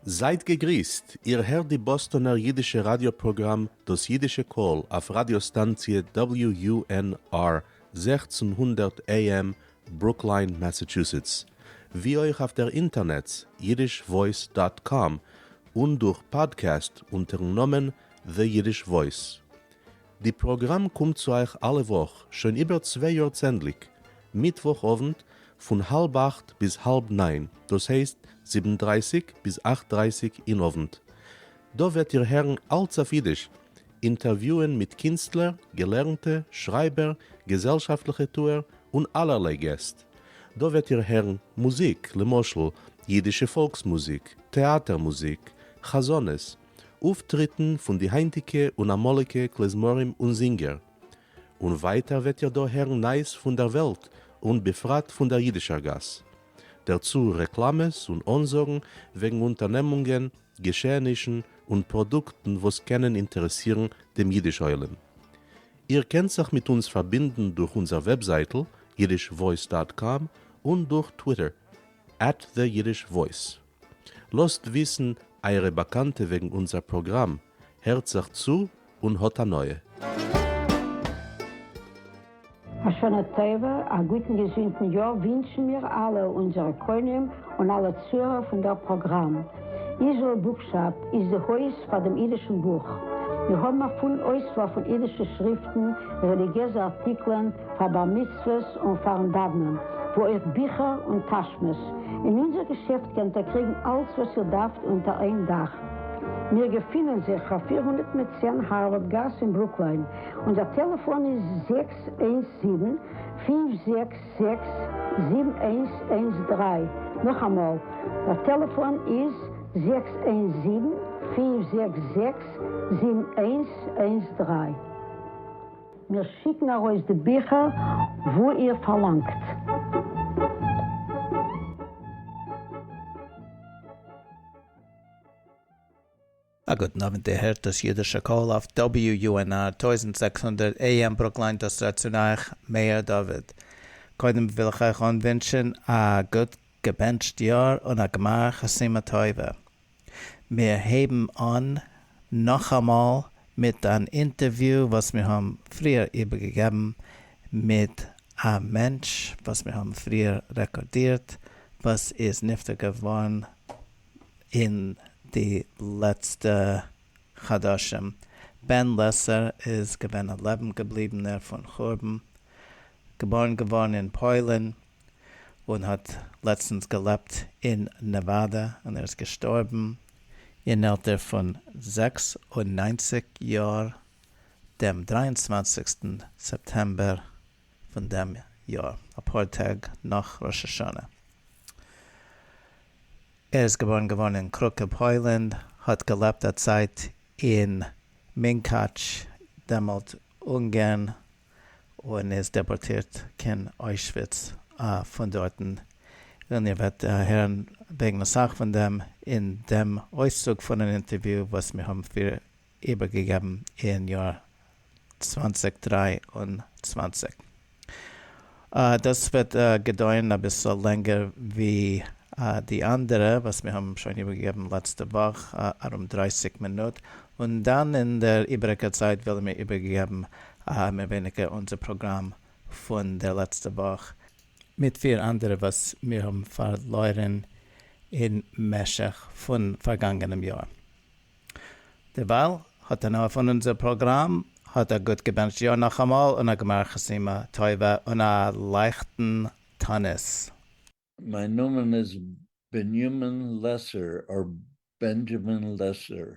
זייט געגריסט, איר הערט די באסטאנער אידישע ראדיא פראגראם דאס אידישע קול אויף ראדיא סטאנציע WUNR 1600 AM ברוקליין מאסאטשוסעטס, ווי אויך אויף דער אינטערנעץ yiddishvoice dot com און דורך פאדקעסט אונטערן נאמען The Yiddish Voice. די פראגראם קומט צו אייך אלע וואך, שוין איבער צוויי יאר צענדליג, מיטוואך אוונט פון האלב אכט ביז האלב ניין, דאס הייסט זיבן דרייסיג ביז אכט דרייסיג אין אוונט. דא וועט איר הערן אלץ אויף אידיש, אינטערוויוען מיט קינסטלער, געלערנטע, שרייבער, געזעלשאפטליכע טוער, און אלערליי געסט. דא וועט איר הערן מוזיק, למשל, אידישע פאלקס מוזיק, טעאטער מוזיק, חזנות, אויפטריטן פון די היינטיגע און אמאליגע כלי-זמרים און זינגער. און ווייטער וועט איר דא הערן נייעס פון דער וועלט און בפרט פון דער אידישער גאס. דערצו רעקלאמעס און אנזאגן וועגן אונטערנעמונגען, געשעענישן און פראדוקטן וואס קענען אינטערעסירן דעם אידיש עולם. איר קענט זיך מיט אונז פארבינדן דורך אונזער וועבזייטל yiddishvoice dot com און דורך טוויטער at the Yiddish Voice. לאזט וויסן אייערע באקאנטע וועגן אונזער פראגראם, הערט זיך צו און האט הנאה. א שנה טובה, א גוטן געזונטן יאר ווינטשן מיר אלע אונזערע קונים און אלע צוהערער פון דער פראגראם. Israel Bookshop איז די הויז פאר דעם אידישן בוך. מיר האבן א פולן אויסוואל פון אידישע שריפטן, רעליגיעזע ארטיקלען, פאר בר מצוות און פארן דאוונען, וואו אויך ביכער און טאשמעס. אין אונזער געשעפט קענט איר קריגן אלץ וואס איר דארפט אונטער איין דאך. מיר געפינען זיך אויף 410 הארווארד גאס אין ברוקליין. אונזער טעלעפאן איז 617 566 7113. נאכאמאל, דער טעלעפאן איז 617 566 7113. מיר שיקן ארויס די ביכער וואו איר פארלאנגט. א גוטן אוונט, איר הערט דאס אידישע קול אויף WUNR 1600 AM ברוקליין, דאס רעדט צו אייך מאיר דוד. קודם וויל איך אייך אנווינטשען א גוט געבענטשט יאר און א גמר חתימה טובה. מיר הייבן אן נאכאמאל מיט אן אינטערוויו וואס מיר האבן פריער איבערגעגעבן מיט א מענטש וואס מיר האבן פריער רעקארדירט וואס איז נפטר געווארן אין די לעצטע חדשים. בען לעסער איז געווען א לעבן געבליבענער פון חורבן, געבארן געווארן אין פוילן און האט לעצטנס געלעבט אין נעוואדע און ער איז געשטארבן אין עלטער פון 96 יאר דעם דריי און צוואנציגסטן סעפטעמבער פון דעם יאר, אפאר טעג נאך ראש השנה. ער איז געבארן געווארן אין קראקע פוילן, האט געלעבט א צייט אין מונקאטש, דעמאלט אונגערן, און איז דעפארטירט קיין אוישוויץ פון דארטן, און איר וועט הערן וועגן אסאך פון דעם אין דעם אויסצוג פון אן אינטערוויו וואס מיר האבן פריער איבערגעגעבן אין יאר 2023. דאס וועט געדויערן אביסל לענגער ווי די אנדערע וואס מיר האבן שוין איבערגעגעבן לעצטע וואך, ארום 30 מינוט, און דאן אין דער איבעריגער צייט וועלן מיר איבערגעגעבן מער ווייניגער אונזער פראגראם פון דער לעצטע וואך, מיט פיר אנדערע וואס מיר האבן פארלוירן אין משך פון פארגאנגענעם יאר. דערווייל האט הנאה פון אונזער פראגראם, האט א גוט געבענטשט יאר נאכאמאל און א גמר חתימה טובה און א לייכטן תענית. מיין נאמען איז בנימין לעסער or Benjamin Lesser.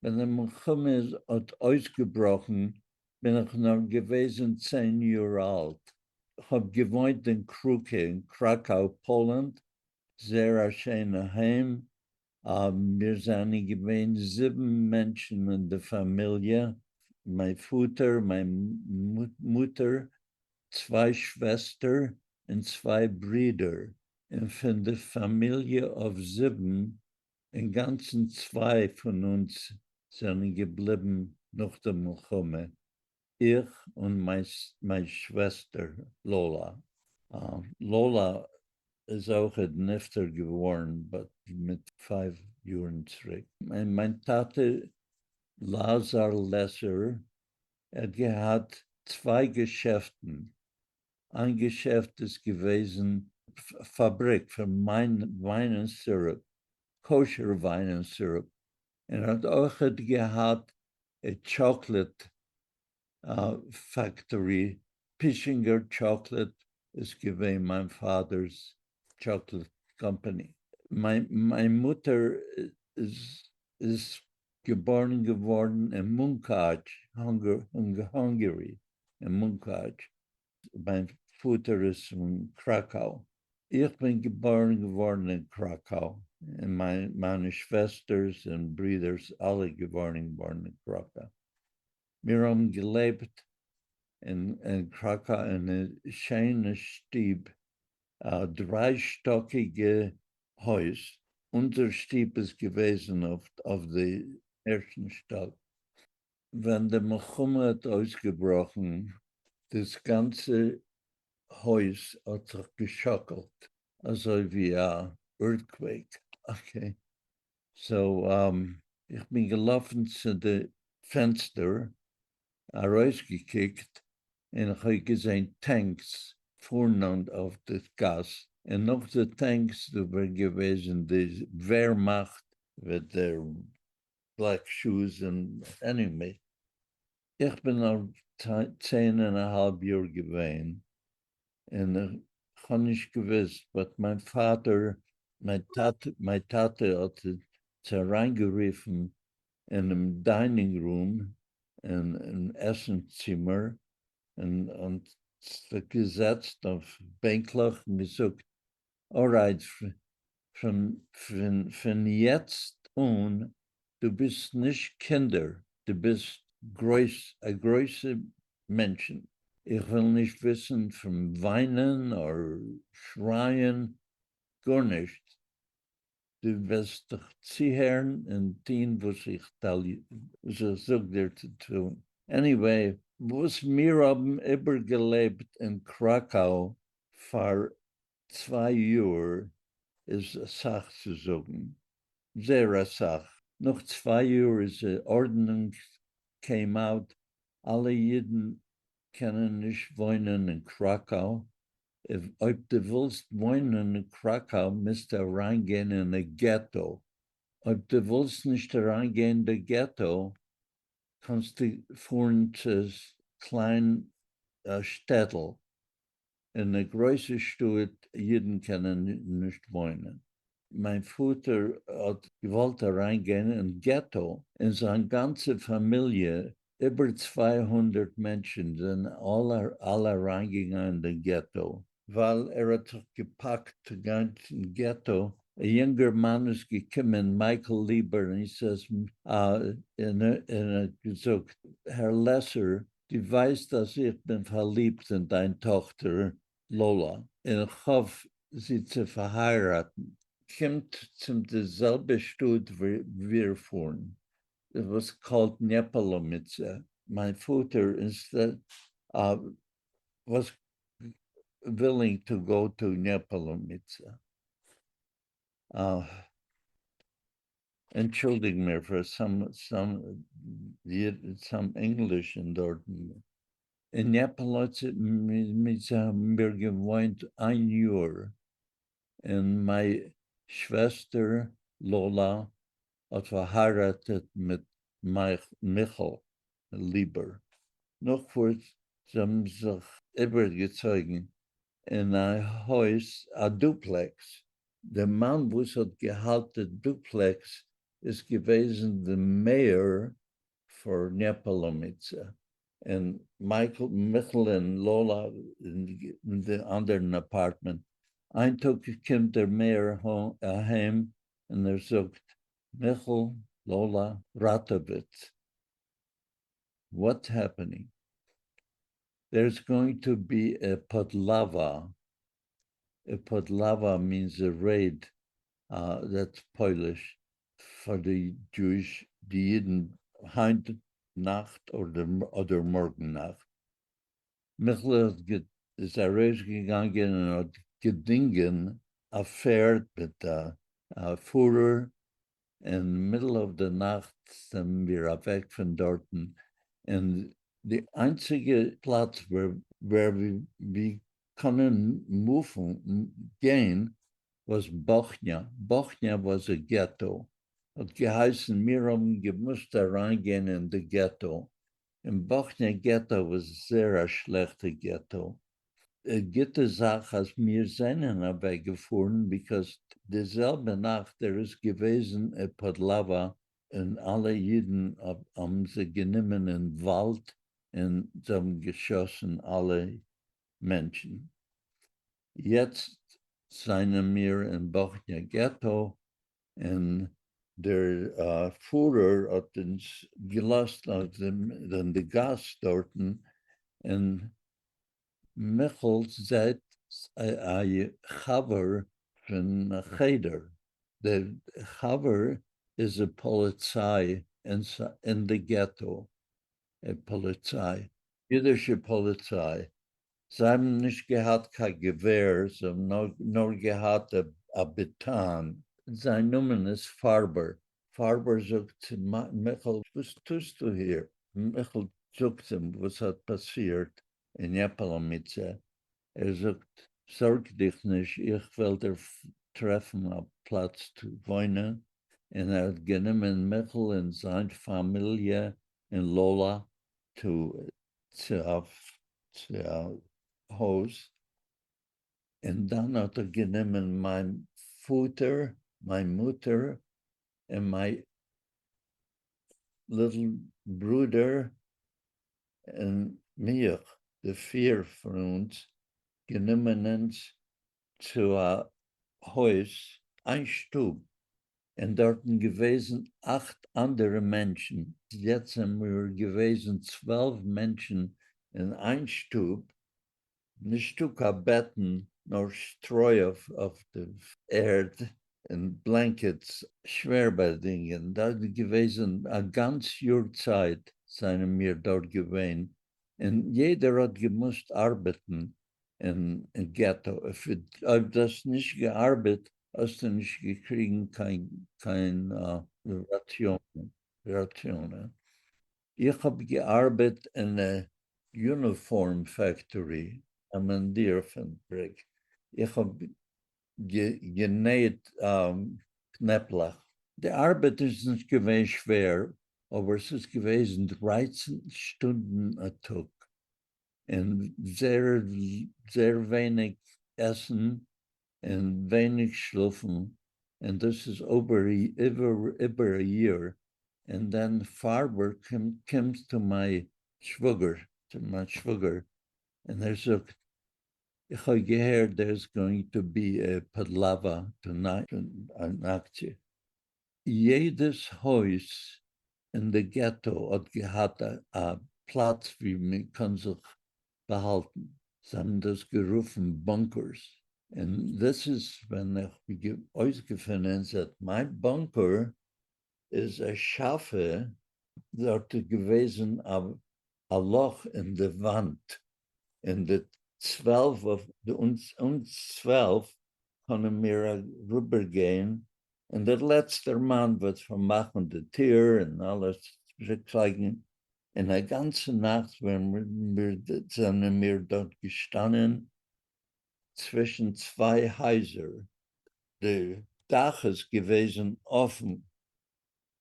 ווען די מלחמה איז האט אויסגעבראכן בין איך נאר געוועזן 10 יאר אלט. כ'האב געוואוינט אין קרוקע אין קראקאו פאלאנד, זייער א שיינע היים, מיר זענען געווען זיבן מענטשן אין די פאמיליע, מיין פאטער, מיין מוטער, צוויי שוועסטער און צוויי ברידער, און פון די פאמיליע אויף זיבן, אינגאנצן צוויי פון אונז זענען געבליבן נאך די מלחמה, איך און מיין שוועסטער לאלא. לאלא איז אויכעט נפטר געווארן but. מיט five יארן צוריק. מיין טאטע לאזאר לעסער האט געהאט צוויי געשעפטן, איין געשעפט איז געוועזן פאבריק פאר וויין און syrup, kosher וויין און syrup, און ער האט אויכעט געהאט א chocolate factory, פישינגער chocolate איז געווען מיין father's chocolate company. מיין מוטער איז געבארן געווארן אין מונקאטש, Hungary, אין מונקאטש. מיין פאטער איז פון קראקאו. איך בין געבארן געווארן אין קראקאו, און מיינע שוועסטערס און ברידערס אלע געבארן געווארן אין קראקא. מיר האבן געלעבט אין קראקא אין א שיינע שטוב, א דריי-שטאקיגע הויז. אונזער שטוב איז געוועזן אויף די ערשטן שטאק. ווען די מלחמה האט אויסגעבראכן, דאס גאנצע הויז האט זיך געשאקלט, אזוי ווי א earthquake. Okay. So, איך בין געלאפן צו די פענסטער, ארויסגעקוקט, און איך האב געזען tanks פארן אויף די גאס, און נאך די tanks דא ווען געוועזן די ווערמאכט with their black shoes and anyway. איך בין אלט 10½ יאר געווען, און איך האב נישט געוואוסט, but מיין פאטער, מיין טאטע האט זיי אריינגערופן אינעם dining room, אין עסן-צימער, און זיך געזעצט אויף בענקלעך און געזאגט, alright, פון יעצט אן, דו ביסט נישט קינדער, דו ביסט גרויס, א גרויסע מענטשן. איך וויל נישט וויסן פון וויינען אדער שרייען, גארנישט. דו וועסט דיך צוהערן און טון וואס איך tell you, וואס איך זאג דיר צו טון. Anyway, וואס מיר האבן איבערגעלעבט אין קראקאו פאר 2 יאר איז א סך צו זאגן. זייער א סך. נאך 2 יאר איז די ארדענונג came out, אלע אידן קענען נישט וואוינען אין קראקאו. אויב דו ווילסט וואוינען אין קראקאו, מוזטו אריינגיין אין א געטא. אויב דו ווילסט נישט אריינגיין אין די געטא, קענסטו פארן צו קליין שטעטל. אין א גרויסע שטאט, אידן קענען נישט וואוינען. מיין פאטער האט געוואלט אריינגיין אין געטא, און זיין גאנצע פאמיליע, איבער 200 מענטשן, זענען אלע אריינגעגאנגען אין די געטא. ווייל ער האט זיך געפאקט צו גיין צום געטא, א יונגער מאן איז געקומען, מייקל ליבער, און he says, און ער האט געזאגט, הער לעסער, דו ווייסט אז איך בין פארליבט אין דיין טאכטער לאלא, און איך האף זי צו פארהייראטן. קומט צום די זעלבע שטאט וואו מיר פארן. It was called Niepołomice. מיין פאטער instead was willing to go to Niepołomice. אנטשולדיג מיר פאר some English אין דארטן. אין ניעפאלאמיצע האבן מיר געוואוינט איין יאר, און מיין שוועסטער לאלא האט פארהייראטעט מיט מיכל ליבער. נאך קורץ, זיי האבן זיך איבערגעצויגן אין א הויז, א duplex. דער מאן וואס האט געהאלטן duplex איז געוועזן דער mayor פאר ניעפאלאמיצע. און מייקל, מיכל און לאלא אין די אנדערן apartment. איין טאג קומט דער mayor אהיים און ער זאגט, מיכל, לאלא, ראטעוועט. What's happening? There's going to be a podlawa. A podlawa means a raid, that's Polish, for the Jewish, די אידן היינט נאכט אדער מארגן נאכט. מיכל איז ארויסגעגאנגען און האט געדינגען א פערד מיט א פֿורער. אין middle of the נאַכט זענען מיר אַוועק פֿון דאָרטן. און די איינציגע פּלאַץ, וווּ מיר קענען move ן, גיין, was Bochnia. Bochnia was a ghetto. האָט געהייסן, מיר האָבן געמוזט אַרײַנגיין אין די ghetto. און Bochnia ghetto was זייער אַ שלעכטע ghetto. אַ גוטע זאַך, אַז מיר זענען אַוועקגעפֿאָרן, because די זעלבע נאַכט, דער איז געוועזן אַ פּאָדלאַווע און אַלע ייִדן האָבן זיי גענומען אין וואַלד און זיי האָבן געשאָסן אַלע מענטשן. יעצט זענען מיר אין Bochnia ghetto און דער פֿורער האָט אונדז געלאָזט אויף דעם, אין די גאַס דאָרטן און מיכל זעט אַ חבֿר פֿון חדר. דער חבֿר איז אַ פּאָליציי אין the ghetto, אַ פּאָליציי, ייִדישע פּאָליציי. זיי האָבן נישט געהאַט קיין געווער, זיי האָבן נאָר געהאַט אַ באַטאָן. זײַן נאָמען איז פֿאַרבער. פֿאַרבער זאָגט צו מיכל, וואָס טוסטו היר? מיכל זאָגט אים, וואָס האָט פּאַסירט אין Niepołomice. ער זאָגט, זאָרג דיך נישט, איך וועל דיר טרעפֿן אַ פּלאַץ צו וואוינען. און ער האָט גענומען מיכל און זײַן פֿאַמיליע און Lola צו אַ הויז. און דאַן האָט ער גענומען מײַן פֿאָטער, מײַן מוטער און מײַן little ברודער און מיך, די פֿיר פֿון אונדז, גענומען אונדז צו אַ הויז, איין שטוב. און דאָרטן געוועזן אַכט אַנדערע מענטשן. יעצט זענען מיר געוועזן 12 מענטשן אין איין שטוב. נישטאָ קיין בעטן, נאָר שטרוי אויף דער ערד און blankets, שווער באַדינגען. דאָרט געוועזן אַ גאַנץ יאָר צײַט זענען מיר דאָרט געווען. און יעדער האָט געמוזט אַרבעטן אין ghetto. אויב דו האָסט נישט געאַרבעט, האָסטו נישט געקריגן קיין ראַציאָנען. איך האָב געאַרבעט אין אַ uniform factory, אַ מונדיר־פֿאַבריק. איך האָב גענייט קנעפּלעך. די אַרבעט איז נישט געווען שווער, אָבער עס איז געוועזן 13 שטונדן אַ טאָג. און זייער, זייער ווייניק עסן און ווייניק שלאָפֿן. און דאָס איז איבער אַ יאָר. און דאַן פֿאַרבער קומט צו מײַן שוואָגער, צו מײַן שוואָגער. און ער זאָגט, איך האָב געהערט, there's going to be a פּאָדלאַווע tonight, אַן אַקציע. יעדעס הויז אין די ghetto האָט געהאַט אַ פּלאַץ, וווּ מען קען זיך באַהאַלטן. זיי האָבן דאָס גערופֿן bunkers. און דאָס איז, ווען איך אויסגעפֿונען, אַז מײַן bunker איז אַ שאַפֿע, דאָרט איז געוועזן אַ לאָך אין די וואַנט. און די 12, of די אונדז 12 קענען מיר אַריבערגיין. און דער לעצטער מאַן וועט פֿאַרמאַכן די טיר און אַלעס צוריקלייגן. און אַ גאַנצע נאַכט, ווען מיר זענען מיר דאָרט געשטאַנען צווישן צוויי הײַזער. די דאַך איז געוועזן אָפֿן.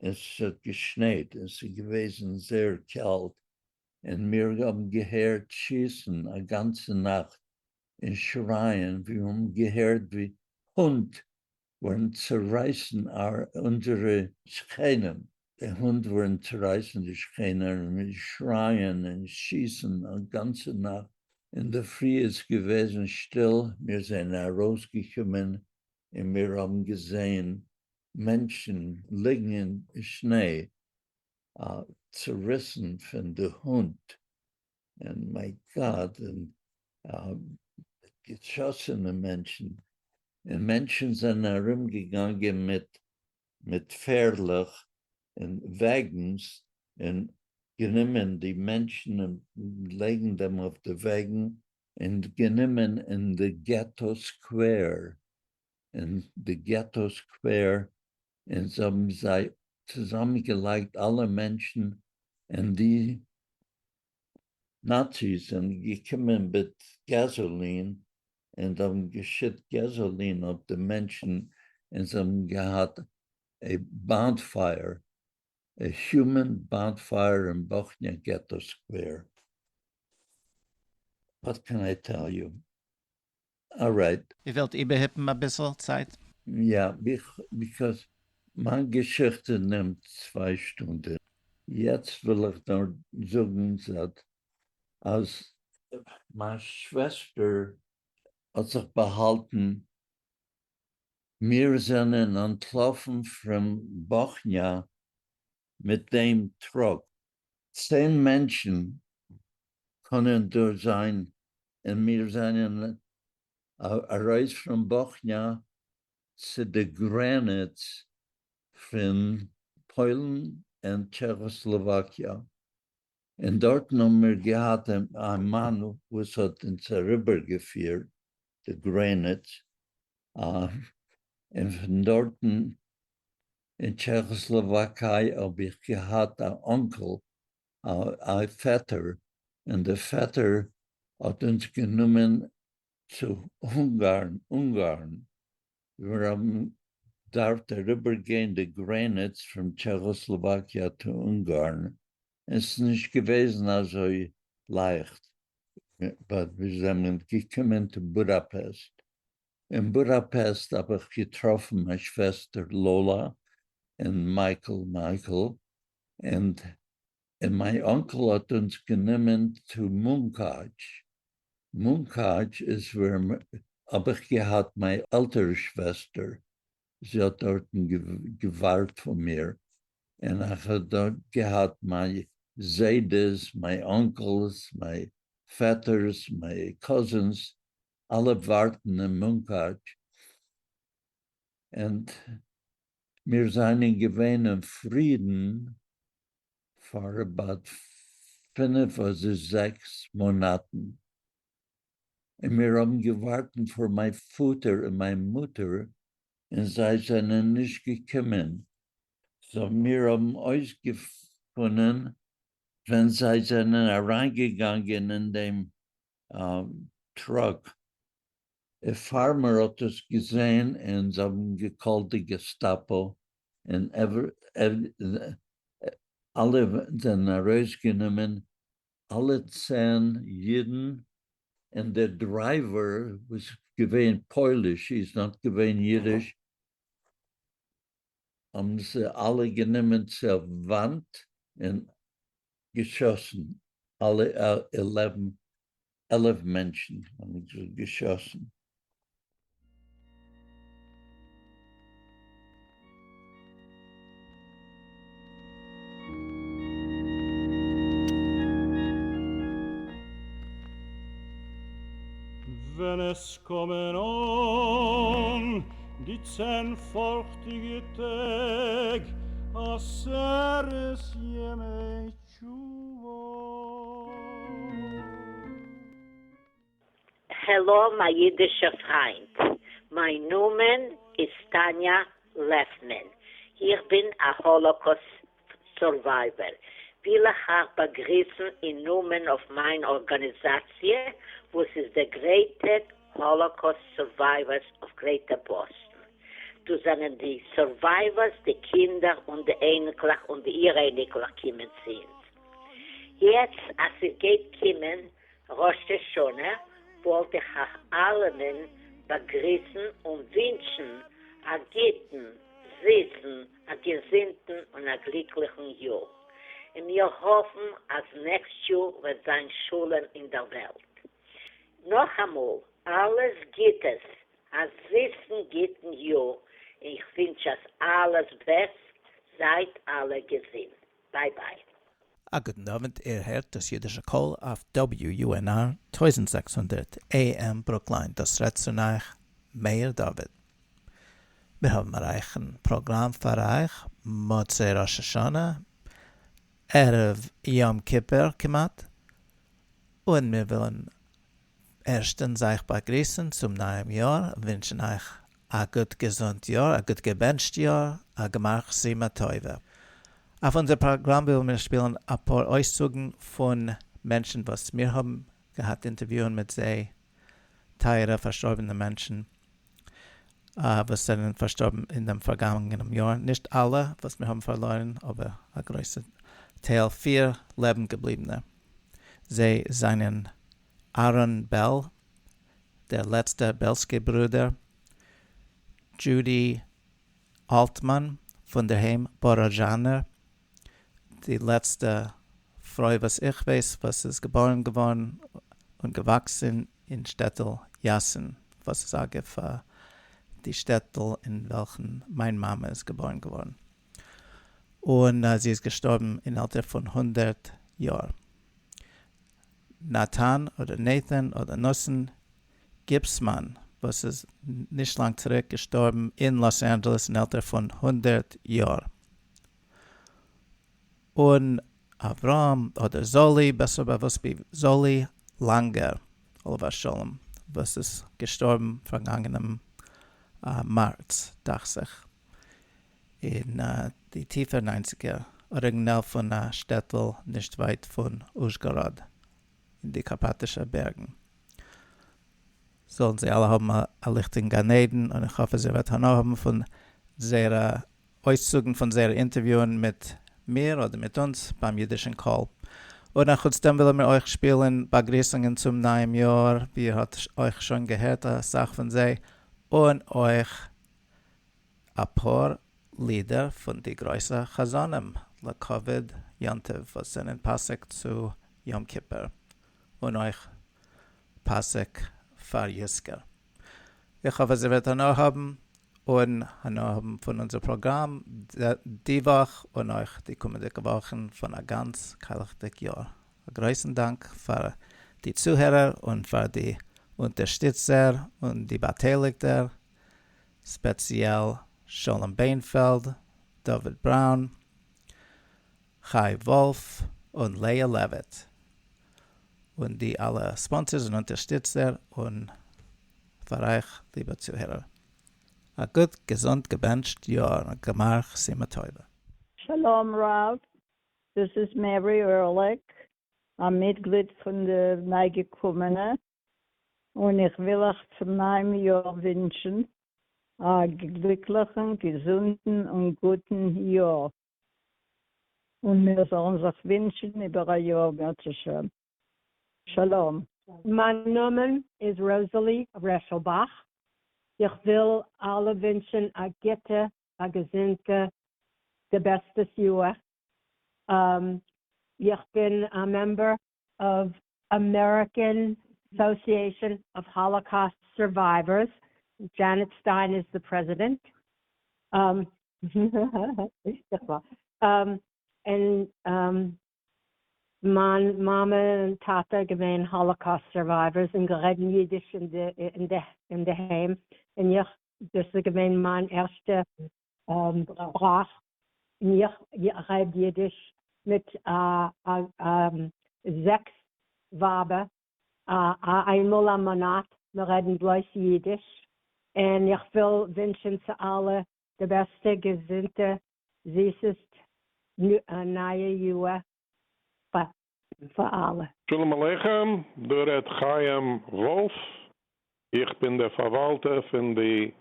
עס האָט געשנייט, עס איז געוועזן זייער קאַלט. און מיר האָבן געהערט שיסן אַ גאַנצע נאַכט און שרײַען. מיר האָבן געהערט, ווי הינט וואָלן צערײַסן אונדזערע שכנים. די הינט וואָלן צערײַסן די שכנים און שרײַען און שיסן אַ גאַנצע נאַכט. אין דער פֿרי איז געוועזן שטיל. מיר זענען אַרויסגעקומען און מיר האָבן געזען מענטשן ליגן אין שניי, צעריסן פֿון די הינט. און מײַן גאָט, און געשאָסענע מענטשן. און מענטשן זענען אַרומגעגאַנגען מיט פֿערדלעך און וואָגנס און גענומען די מענטשן און לייגן דעם אויף די וואָגן און גענומען אין די ghetto square. אין די ghetto square און זיי האבן זיי צוזאמענגעלייגט אלע מענטשן און די נאציס זענען געקומען מיט gasoline און זיי האבן געשיט gasoline אויף די מענטשן און זיי האבן געהאט א bonfire, א human bonfire אין באכניע ghetto square. What can I tell you? Alright. איר ווילט איבערהיפן אביסל צייט? יא, because מיין געשיכטע נעמט צוויי שטונדען. יעצט וויל איך נאר זאגן אז מיין שוועסטער האט זיך באהאלטן, מיר זענען אנטלאפן פון באכניא מיט דעם truck. 10 מענטשן קענען דא זיין, און מיר זענען ארויס פון באכניא צו די גרעניץ פון פוילן און טשעכאסלאוואקיע. און דארטן האבן מיר געהאט א מאן וואס האט אונז אריבערגעפירט די גרעניץ, און פון דארטן אין טשעכאסלאוואקיי האב איך געהאט א uncle, א פעטער, און דער פעטער האט אונז גענומען צו אונגארן, אונגארן. מיר האבן דארפט אריבערגיין די גרעניץ פון טשעכאסלאוואקיע צו אונגארן. עס איז נישט געוועזן אזוי לייכט, but מיר זענען געקומען צו בודאפעסט. אין בודאפעסט האב איך געטראפן מיין שוועסטער לאלא און מייקל, מייקל, און מיין uncle האט אונז גענומען צו מונקאטש. מונקאטש איז ווער האב איך געהאט מיין עלטערע שוועסטער. זי האט דארטן געווארט פון מיר. און איך האב דארט געהאט מיין זיידעס, מיין uncles, מיין פעטערס, מיין cousins, אלע ווארטן אין מונקאטש. און מיר זענען געווען אין פרידן פאר about 5 אדער 6 מאנאטן. און מיר האבן געווארט פאר מיין פאטער און מיין מוטער, און זיי זענען נישט געקומען. So מיר האבן אויסגעפונען, ווען זיי זענען אריינגעגאנגען אין דעם truck. א farmer האט עס געזען און זיי האבן גע call ט די געסטאפא, און אלע זענען ארויסגענומען, אלע 10 אידן, און דער driver וואס געווען פויליש, איז not געווען אידיש, האבן זיי אלע גענומען צו א וואנט און געשאסן, אלע 11 מענטשן האבן זיי געשאסן. ווען עס קומען אן די 10 פארכטיגע טעג, עשרת ימי תשובה. העלא, מיין אידישער פריינט. מיין נאמען איז טאניא לעפמען. איך בין א Holocaust survivor. וויל איך אייך באגריסן אין נאמען אויף מיין ארגאניזאציע, וואס איז דער Greater Holocaust Survivors of Greater Boston. דא זענען די survivors, די קינדער און די אייניקלעך און די אור-אייניקלעך קומען צו אונז. יעצט, אז עס גייט קומען ראש השנה, וואלט איך אייך אלעמען באגריסן און ווינטשן א גוטן, זיסן, א געזונטן און א גליקליכן יאר. און מיר האפן, אז next יאר וועט זיין שלום אין דער וועלט. נאכאמאל, אלעס גוטעס, א זיסן גוטן יאר. איך ווינטש אז אלעס בעסט, זייט אלע געזונט. Bye bye. א גוטן אוונט, איר הערט דאס אידישע קול אויף WUNR 1600 AM ברוקליין. דאס רעדט צו אייך מאיר דוד. מיר האבן א רייכן פראגראם פאר אייך, מוצאי ראש השנה, ערב יום כיפור כמעט, און מיר ווילן ערשטנס אייך באגריסן צום נייעם יאר, ווינטשן אייך א א גוט געזונט יאר, א גוט געבענטשט יאר, א גמר חתימה טובה. אויף אונזער פראגראם ווילן מיר שפילן אפאר אויסצוגן פון מענטשן וואס מיר האבן געהאט אינטערוויוען מיט זיי, טייערע פארשטארבענע מענטשן וואס זענען פארשטארבן אין דעם פארגאנגענעם יאר, נישט אלע וואס מיר האבן פארלוירן, אבער א גרויסע טייל, פיר לעבן געבליבענע. זיי זענען אהרן בעל, דער לעצטער בעלסקי ברודער, דזשודי אלטמאן פון דער היים באראזשאנער, די לעצטע פרוי וואס איך ווייס וואס איז געבארן געווארן און געוואקסן אין שטעטל יאסין, וואס איז אגב די שטעטל אין וועלכן מיין מאמע איז געבארן געווארן, און זי איז געשטארבן אין עלטער פון 100 יאר. נתן אדער Nathan אדער נתן גיפסמאן וואס איז נישט לאנג צוריק געשטארבן אין לאס אנדזשעלעס אין עלטער פון 100 יאר. און אברהם אדער זאלי, בעסער באוואוסט ווי זאלי לאנגער עליו השלום, וואס איז געשטארבן פארגאנגענעם מארץ דאכט זיך, אין די טיפע ניינציגער, אריגינעל פון א שטעטל נישט ווייט פון אוזשגאראד אין די קארפאטישע בערגן. זאלן זיי אלע האבן א ליכטיגן גן עדן, און איך האף אז איר וועט הנאה האבן פון זייערע אויסצוגן פון זייערע אינטערוויוען מיט מיר אדער מיט אונז ביים אידישן קול. און אחוץ דעם ווילן מיר אויך שפילן באגריסונגען צום נייעם יאר, ווי איר האט אויך שוין געהערט אסאך פון זיי, און אויך אפאר לידער פון די גרויסע חזנים לכבוד יום טוב וואס זענען פאסיג צו יום כיפור, און אויך פאסיג פאר יזכור. איך האף אז איר וועט הנאה האבן, און הנאה האבן פון אונזער פראגראם די וואך און אויך די קומענדיגע וואכן פון א גאנץ קיילעכדיג יאר. א גרויסן דאנק פאר די צוהערער און פאר די אונטערשטיצער און די באטייליגטער, ספעציעל שלום ביינפעלד, דוד בראון, חי וואלף און לאה לעוויט, און די אלע sponsors און אונטערשטיצער, און פאר אייך ליבע צוהערער. א גוט געזונט געבענטשט יאר, גמר חתימה טובה. שלום רב, דאס איז מערי ערליך, א מיטגליד פון די ניי-געקומענע, און איך וויל אייך צום נייעם יאר ווינטשן א גליקליכן, געזונטן און גוטן יאר, און מיר זאלן זיך ווינטשן איבער א יאר אם ירצה השם. שלום. מיין נאמען איז ראזעלי רעשלבאך. איך וויל אלע ווינטשן א גוטע, א געזונטע, די בעסטע יאר. איך בין א member of American Association of Holocaust Survivors. Janet Stein is the president. און מיין מאמע און טאטע געווען Holocaust survivors און גערעדט אידיש אין די היים, און איך, דאס איז געווען מיין ערשטע שפראך, און איך רעד אידיש מיט זעקס ווייבער איינמאל א מאנאט, מיר רעדן בלויז אידיש, און איך וויל ווינטשן צו אלע די בעסטע, געזונטע, זיסעסט נייע יאר פאר אלע. שלום עליכם, דא רעדט חיים וואלף, איך בין דער פארוואלטער פון די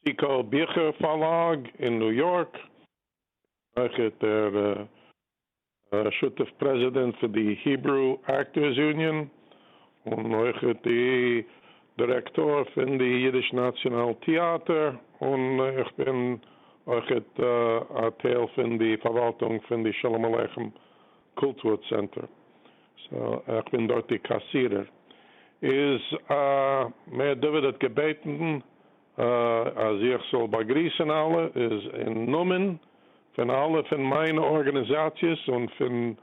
ציקו ביכער פארלאג אין ניו יארק, אויך דער שותף פרעזידענט פון די Hebrew Actors Union, און אויך די דירעקטאר פון די אידיש נאציאנאל טעאטער, און איך בין אויך א טייל פון די פארוואלטונג פון די שלום עליכם קולטור צענטער. So, איך בין דארט די קאסירער. איז מאיר דוד האט געבעטן אז איך זאל באגריסן אלע, איז אין נאמען פון אלע פון מיינע ארגאניזאציעס און פון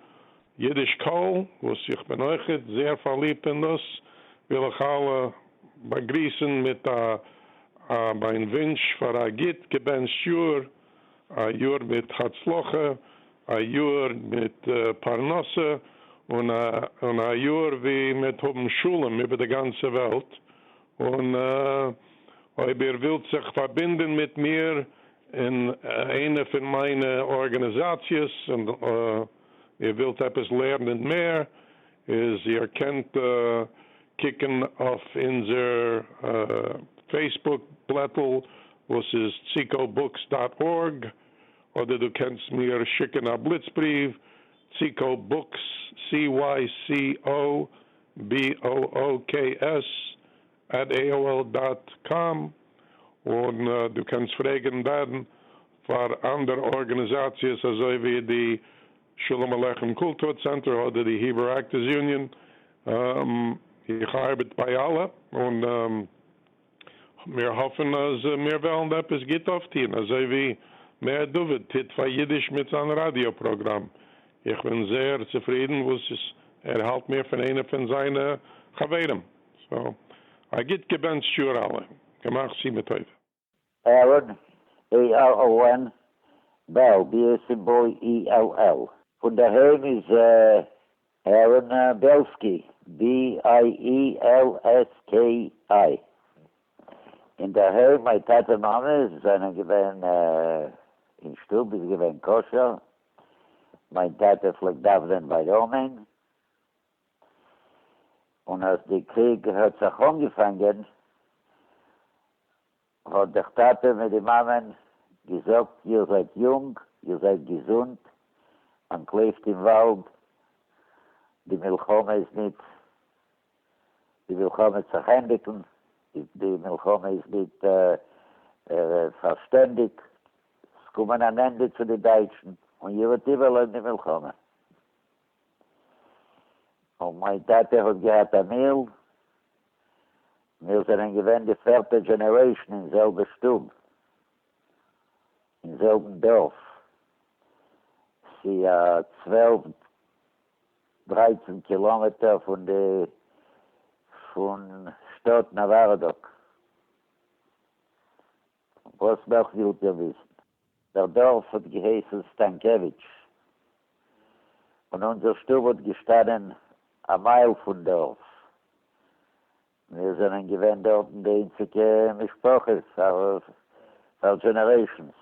אידיש קול, וואס איך בין אויך זייער פארליבט אין דאס, וויל איך אלע באגריסן מיט א מיין ווינטש פאר א גוט געבענטשט יאר, א יאר מיט הצלחה, א יאר מיט פרנסה, און א יאר ווי מ'וועט האבן שלום איבער די גאנצע וועלט, און. אויב איר ווילט זיך פֿאַרבינדן מיט מיר אין איינע פֿון מײַנע אָרגאַניזאַציעס און איר ווילט עפּעס לערנען מער, איז איר קענט קוקן אויף אונדזער Facebook בלעטל, וואָס איז cycobooks.org, אָדער דו קענסט מיר שיקן אַ בליצבריוו, cycobooks, C-Y-C-O-B-O-O-K-S, at AOL.com, און דו קענסט פֿרעגן דאַן פֿאַר אַנדערע אָרגאַניזאַציעס, אַזוי ווי די שלום עליכם קולטור צענטער אָדער די Hebrew Actors Union. איך אַרבעט בײַ אַלע און מיר האָפֿן, אַז מיר וועלן עפּעס גוט אויפֿטאָן, אַזוי ווי מאיר דוד טוט פֿאַר ייִדיש מיט זײַן ראַדיאָ־פּראָגראַם. איך בין זייער צופֿרידן, וואָס ער האַלט מיר פֿון איינער פֿון זײַנע חבֿרים. So, אַ גוט געבענטשט יאָר אַלע. גמר חתימה טובֿה. Aaron, A-R-O-N, Bell, B as in boy, E-L-L. פֿון דער היים איז Aaron Bielski, B-I-E-L-S-K-I. אין דער היים, מײַן טאַטע-מאַמע זענען געווען אין שטוב, איז געווען כּשר. מײַן טאַטע פֿלעגט דאַוונען בײַ אָמן. און אַז דער קריג האָט זיך אָנגעפֿאַנגען, האָט דער טאַטע מיט די מאַמען געזאָגט, איר זײַט יונג, איר זײַט געזונט, אַנטלויפֿט אין וואַלד, די מלחמה איז ניט, די מלחמה וועט זיך ענדיקן, די מלחמה איז ניט פֿאַר שטענדיק, עס קומען אַן ענדע צו די דײַטשן און איר וועט איבערלעבן די מלחמה. און מײַן טאַטע האָט געהאַט אַ מיל, מיר זענען געווען די פֿערטע generation אין זעלבע שטוב, אין זעלבן דאָרף. ס'איז אַ 12, 13 קילאָמעטער פֿון די פֿון שטאָט נאַוואַרדאָק. וואָס נאָך ווילט איר וויסן? דער דאָרף האָט געהייסן סטאַנקעוויטש, און אונדזער שטוב האָט געשטאַנען אַ מײַל פֿון דאָרף. מיר זענען געווען דאָרטן די איינציקע משפּחה פֿאַר פֿאַר generations.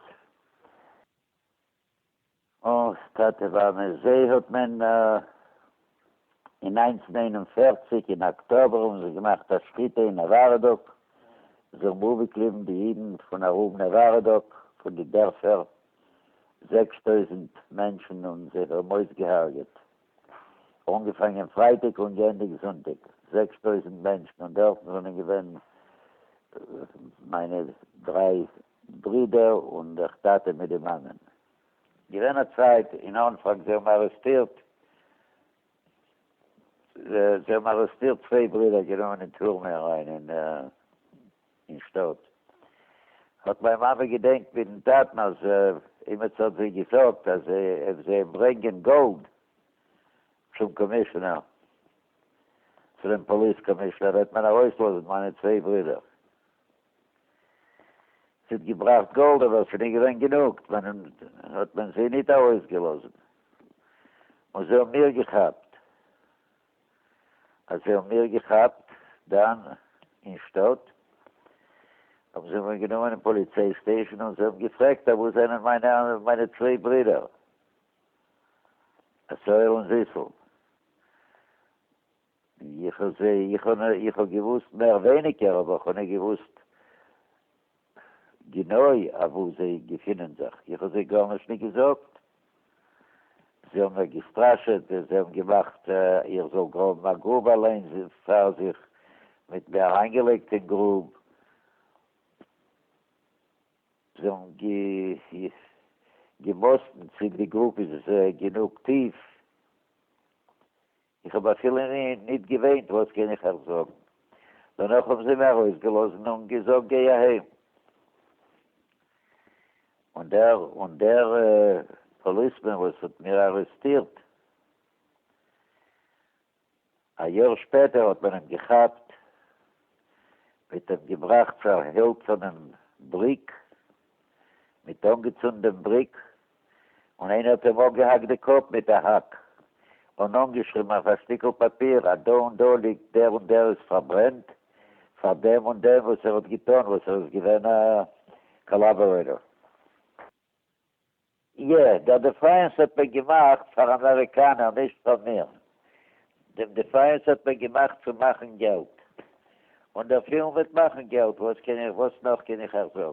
אוי, טאַטע מאַמע, זיי האָט מען אין 1941 אין אָקטאָבער האָבן זיי געמאַכט אַ שחיטה אין נאַוואַרדאָק. זיי האָבן אָפּגעקליבן די ייִדן פֿון אַרום נאַוואַרדאָק, פֿון די דערפֿער, 6000 מענטשן און זיי האָבן אויסגעהרגעט. אָנגעפֿאַנגען פֿרײַטיק און געענדיקט זונטיק. 6000 מענטשן און דאָרטן זענען געווען מײַנע דרײַ ברידער און דער טאַטע מיט די מאַמען. געווען אַ צײַט אין אָנפֿאַנג, זיי האָבן אַרעסטירט, זיי האָבן אַרעסטירט צוויי ברידער, גענומען אין טורמע אַרײַן אין, אין שטאָט. האָט מײַן מאַמע געדענקט מיטן טאַטן, אַז עמעץ האָט זיי געזאָגט, אַז זיי ברענגען גאָלד צום commissioner, צו דעם police commissioner, וועט מען אַרויסלאָזן מײַנע צוויי ברידער. זי האָט געבראַכט גאָלד, אָבער עס איז ניט געווען גענוג, מען האָט מען זיי ניט אַרויסגעלאָזן. און זיי האָבן מיר געכאַפּט. אַז זיי האָבן מיר געכאַפּט דאַן אין שטאָט, האָבן זיי מיר גענומען אין פּאָליציי station און זיי האָבן געפֿרעגט, אַ וווּ זענען מײַנע, מײַנע צוויי ברידער, עשהאל און זיסל? איך האָב זיי, איך האָב, איך האָב געוווּסט מער ווייניקער, אָבער איך האָב ניט געוווּסט גענוי, אַוווּ זיי געפֿינען זיך. איך האָב זיי גאָרנישט ניט געזאָגט. זיי האָבן מיר געסטראַשעט, זיי האָבן געמאַכט, איך זאָל גראָבן אַ גרוב אַליין פֿאַר זיך, מיט מיר אַרײַנגעלייגט אין גרוב. זיי האָבן געמאָסטן, צי די גרוב איז גענוג טיף. איך האָב אַפֿילו ניט געוויינט, וואָס קען איך אײַך זאָגן? דערנאָך האָבן זיי מיר אַרויסגעלאָזן און געזאָגט, גיי אַהיים. און דער, און דער policeman, וואָס האָט מיר אַרעסטירט, אַ יאָר שפּעטער האָט מען אים געכאַפּט, מ'האָט אים געבראַכט צו אַ הילצערנעם בריק, מ'האָט אָנגעצונדן דעם בריק, און איינער האָט אים אָפּגעהאַקט די קאָפּ מיט אַ האַק און אָנגעשריבן אויף אַ שטיקל פּאַפּיר, אַז דאָ און דאָ ליגט דער און דער איז פֿאַרברענט. פאר דעם און דעם וואס ער האט געטון וואס ער איז געווען א collaborator. יע, דער Defiance האט מען געמאכט פאר אמעריקאנער נישט פאר מיר. דעם Defiance האט מען געמאכט צו מאכן געלט. און דער פילם וועט מאכן געלט, וואס קען איך וואס נאך קען איך אייך זאגן?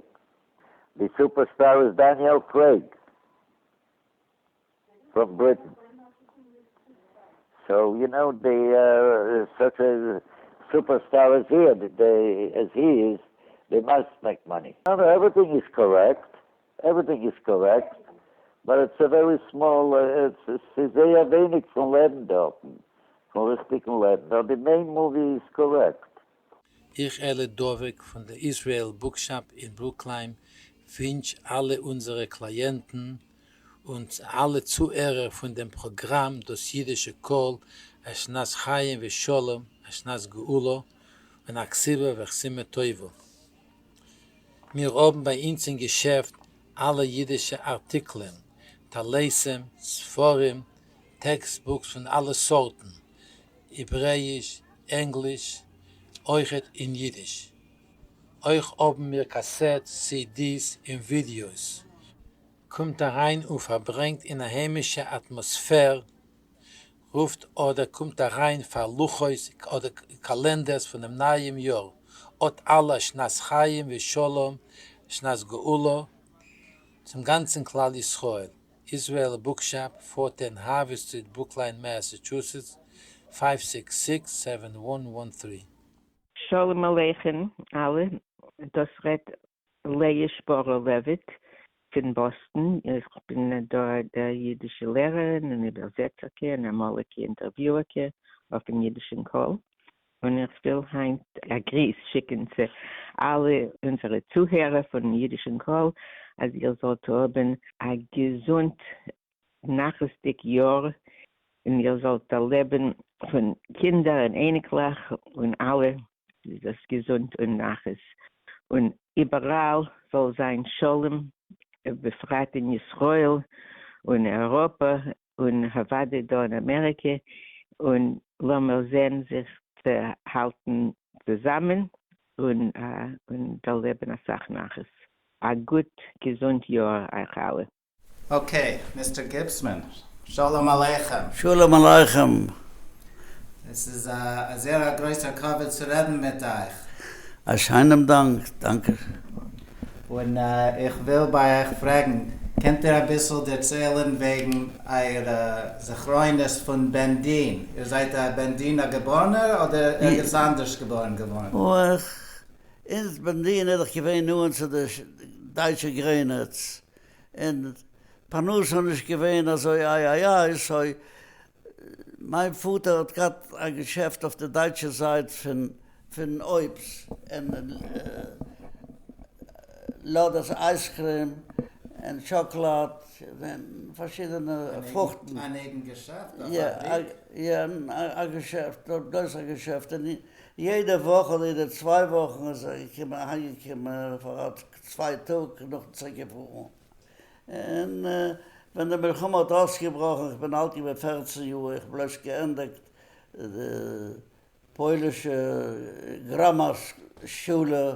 די superstar איז Daniel Craig from Britain. So you know the such a superstar as he as he is, they must make money. No no everything is correct, everything is correct, but it's a very small, ס'איז זייער ווייניג פון לעבן דארטן, פון ריכטיגן לעבן, נאר די main movie איז correct. איך אלי דובק פון די Israel Bookshop אין ברוקליין ווינטש אלע אונזערע קלייענטן און אלע צוהערער פון דעם פראגראם דאס אידישע קול א שנת חיים ושלום א שנת גאולה און א כתיבה וחתימה טובה. מיר האבן ביי אונז אין געשעפט אלע אידישע ארטיקלען, טליתים, ספרים, textbooks פון אלע סארטן, העברעאיש, ענגליש, אויכעט אין אידיש. אויך האבן מיר cassettes, CDs און ווידיאוס. קומט אריין און פארברענגט אין א היימישע אטמאספער, רופט אדער קומט אריין פאר לוחות אדער calendars פונעם נייעם יאר, אט אלע שנת חיים ושלום, שנת גאולה, צום גאנצן כלל ישראל. Israel Bookshop, 410 Harvard Street, Brookline, Massachusetts, 566-7113. שלום עליכם אלע, דאס רעדט לאה שפורא לעוויט פון באסטן, איך בין דא דער אידישע לערערין און איבערזעצערקע און אמאליגע אינטערוויוערקע אויפן אידישן קול, און איך וויל היינט א גריס שיקן צו אלע אונזערע צוהערער פון אידישן קול, אז איר זאלט האבן א געזונט נחת'דיג יאר, און איר זאלט דערלעבן פון קינדער און אייניקלעך און אלע דאס געזונט און נחת, און איבעראל זאל זיין שלום, בפרט אין ישראל און אייראפע און אוודאי דא אין אמעריקע, און לאמיר זען זיך צו האלטן צוזאמען און דערלעבן אסאך נחת. א גוט געזונט יאר אייך אלע. Okay, Mister גיבסמאן, שלום עליכם. שלום עליכם. עס איז א זייער א גרויסער כבוד צו רעדן מיט אייך. א שיינעם דאנק, דאנקע. און איך וויל ביי אייך פרעגן, קענט איר אביסל דערציילן וועגן אייערע זכרונות פון בענדין? איר זייט א בענדינער געבארנער אדער ערגעץ אנדערש געבארן געווארן? אוי, אונז בענדין איז דאך געווען נאענט צו די דייטשע גרעניץ, און פרנסה איז נישט געווען אזוי איי איי איי, so מיין פאטער האט געהאט א געשעפט אויף די דייטשע זייט פון פון אויבס און לאדערס ice cream און טשאקלאד און פארשידענע פרוכטן. אן אייגן געשעפט? א פאבריק? יא, א געשעפט, בלויז א געשעפט, און יעדע וואך אדער יעדע צוויי וואכן איז ער געקומען אהיימגעקומען פאר א צוויי טאג נאכן צוריק געפארן, און ווען די מלחמה האט אויסגעבראכן, איך בין אלט געווען פערצן יאר, איך האב בלויז געענדיגט די פוילישע grammar שולע,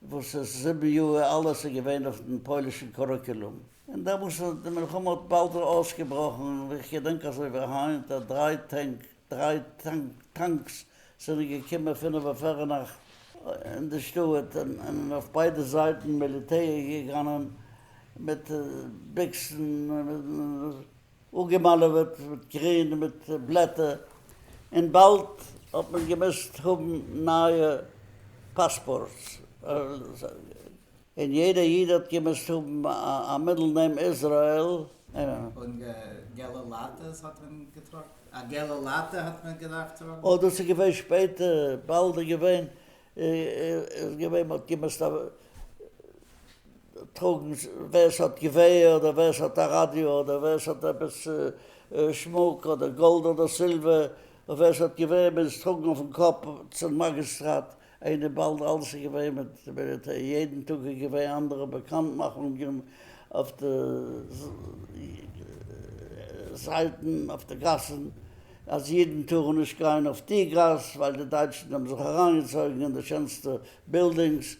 וואס איז זיבן יאר, אלעס איז געווען אויף דעם פוילישן curriculum, און דעמאלס איז די מלחמה האט באלד אויסגעבראכן, איך געדענק אזוי ווי היינט, אז דריי טענק, דריי tanks זענען געקומען פינף אויף פערנאכט אין די שטאט, און אויף ביידע זייטן מיליטער געגאנען מיט ביקסן, אפגעמאלעוועט מיט גרין און מיט בלעטער, און באלד האט מען געמוזט האבן נייע passports, און יעדער איד האט געמוזט האבן א middle name איזראעל. און געלע לאטעס האט מען געטראגן? א געלע לאטע האט מען געדארפט טראגן? אוי דאס איז געווען שפעטער, באלד איז געווען, איז געווען מען האט געמוזט טראגן ווער ס'האט געווער אדער ווער ס'האט א ראדיא אדער ווער ס'האט עפעס שמוק אדער גאלד אדער סילווער, און ווער ס'האט געווער מוז טראגן אויפן קאפ צום מאגיסטראט, איינער באלד אלעס איז געווען מיט מיליטער, יעדן טאג איז געווען אנדערע באקאנטמאכונגען אויף די זייטן אויף די גאסן. אז אידן טארן נישט גיין אויף די גאס ווייל די דייטשן האבן זיך אריינגעצויגן אין די שענסטע בילדינגס,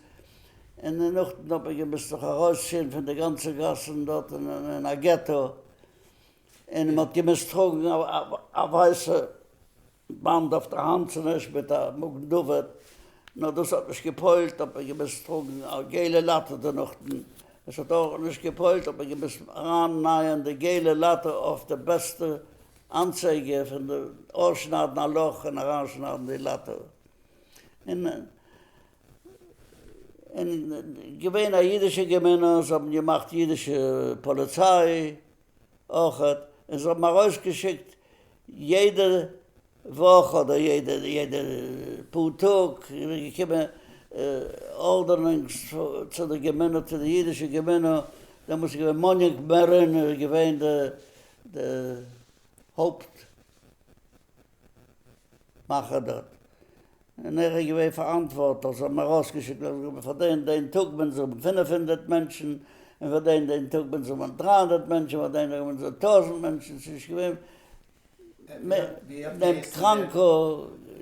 און נאכדעם האט מען געמוזט זיך ארויסציען פון די גאנצע גאסן דארט אין א געטא, און מען האט געמוזט טראגן א ווייסע באנד אויף די האנט צונערשט מיט א מגן דוד, נאר דאס האט נישט געפועלט האט מען געמוזט טראגן א געלע לאטע דערנאכדעם, עס האט אויך נישט געפועלט האט מען געמוזט ארייננייען די געלע לאטע אויף די בעסטע אנצייגער פון די אויסשניידן א לאך און אריינשניידן די לאטע, און און געווען א אידישע געמינע, זיי האבן געמאכט אידישע פאליציי אויכעט, און זיי האבן ארויסגעשיקט יעדע וואך אדער יעדע יעדע פאר טאג איז געקומען ארדענונגס צו די געמינע צו די אידישע געמינע, דעמאלטס איז געווען מאניק מערין איז געווען די די הויפט מאכער דארט, און ער איז געווען פאראנטווארטליך, זיי האבן ארויסגעשיקט פאר דעם דעם טאג מוזן זיי האבן 500 מענטשן, און פאר דעם דעם טאג מוזן זיי האבן 300 מענטשן, פאר דעם טאג מוזן זיי 1000 מענטשן, ס'איז נישט געווען דעם קראנקע,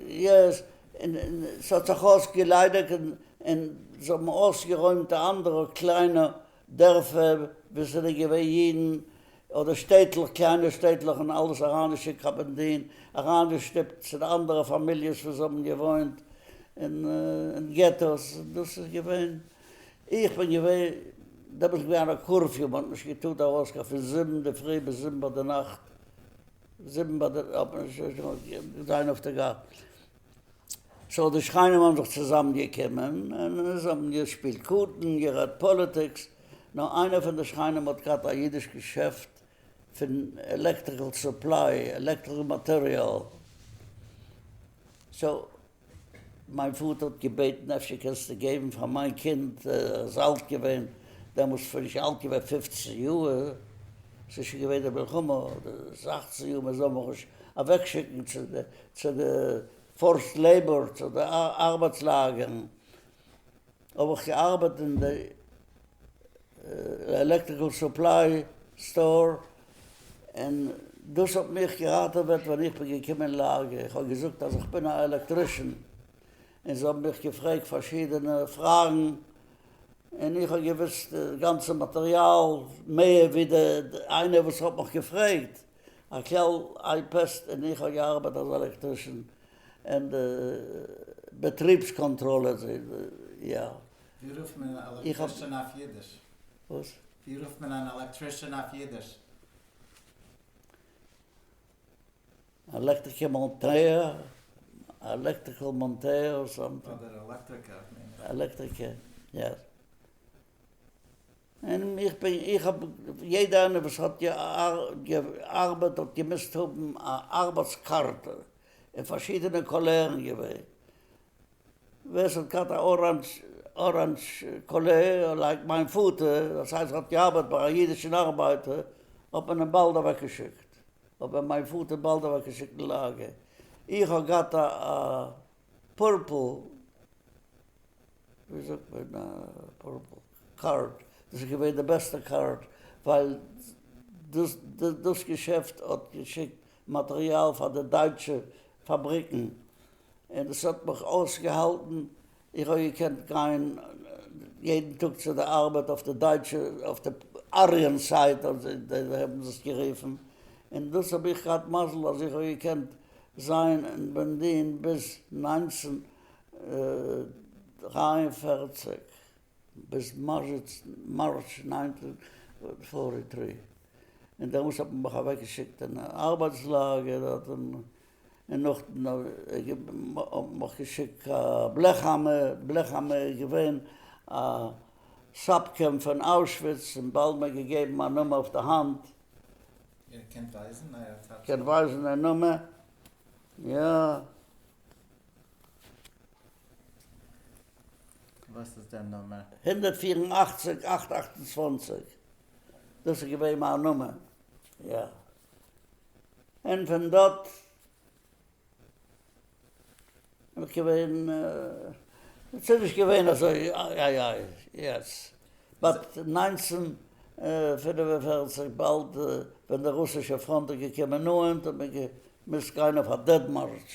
yes, און ס'האט זיך אויסגעליידיגט, און זיי האבן אויסגערוימט די אנדערע קליינע דערפער וואו ס'זענען געווען אידן, אדער שטעטלעך, קליינע שטעטלעך, און אלעס אריינגעשיקט קיין בענדין, אריינגעשטופט צו די אנדערע פאמיליעס וואס האבן געוואוינט אין געטאס, דאס איז געווען, איך בין געווען, דעמאלטס איז געווען א קורפיו, מען האט נישט געטארט ארויסגיין פון זיבן אינדערפרי ביז זיבן ביי די נאכט, זיבן ביי די, האט מען נישט געטארט זיין אויף די גאס. so די שכנים האבן זיך צוזאם געקומען און זיי האבן געשפילט קארטן, גערעדט politics, נאר איינער פון די שכנים האט געהאט א אידיש געשעפט פון electrical supply, electrical material, so מיין פאטער האט געבעטן אפשר קענסטו געבן פאר מיין קינד, ער איז אלט געווען דעמאלטס בין איך אלט געווען פופצן יאר, ס'איז שוין געווען די מלחמה, אדער זעכצן יאר, מען זאל מיך נישט אוועקשיקן צו די צו די forced labor, צו די ארבעטס לאגערן, האב איך געארבעט אין די electrical supply store, און דאס האט מיך געראטעוועט ווען איך בין געקומען אין לאגער, איך האב געזאגט אז איך בין א electrician, און זיי האבן מיך געפרעגט פארשידענע פראגן, און איך האב געוואוסט די גאנצע מאטריאל מער ווי די איינער וואס האט מיך געפרעגט, הכלל I passed און איך האב געארבעט אלס electrician אין די בעטריבס קאנטראלער יא. ווי רופט מען אן electrician אויף אידיש? וואס? ווי רופט מען אן electrician אויף אידיש? עלעקטריקער מאנטער, electrical monteur or something. אדער עלעקטריקער מיין איך. עלעקטריקער, yes. און איך בין, איך האב, יעדער איינער וואס האט געארבעט האט געמוזט האבן א ארבעטס קארטע, אין פארשידענע קאלערן געווען. ווער ס'האט געהאט א orange orange קאלער, like מיין פאטער, דאס הייסט ער האט געארבעט ביי א אידישן ארבייטער, האט מען אים באלד אוועקגעשיקט. האט מען מיין פאטער באלד אוועקגעשיקט אין לאגער. איך האב געהאט א purple, ווי זאגט מען א purple card, דאס איז געווען די בעסטע card, ווייל דאס דאס געשעפט האט געשיקט מאטריאל פאר די דייטשע פאבריקן, און דאס האט מיך אויסגעהאלטן, איך האב געקענט גיין יעדן טאג צו די ארבעט אויף די דייטשע, אויף די Aryan side אזוי האבן זיי עס גערופן, און דאס האב איך געהאט מזל אז איך האב געקענט זיין אין בענדין ביז 1943, ביז March 1943, און דעמאלטס האט מען מיך אוועקגעשיקט אין ארבעטס לאגער דארט און נאכדעם האט מען מיך געשיקט קיין בלעכהאמער, בלעכהאמער איז געווען א sub camp פון אוישוויץ, און באלד מיר געגעבן א נומער אויף די האנט. איר קענט ווייזן אייער טאטע? קען ווייזן א נומער? יא. וואס איז דער נומער? 184 828, דאס איז געווען מיין נומער, יא. און פון דארט בין איך געווען, ס'איז נישט געווען אזוי איי איי yes, but 1945 באלד ווען די רוסישע פראנט איז געקומען נאענט האט מען. מוזט גיין אויף א death march.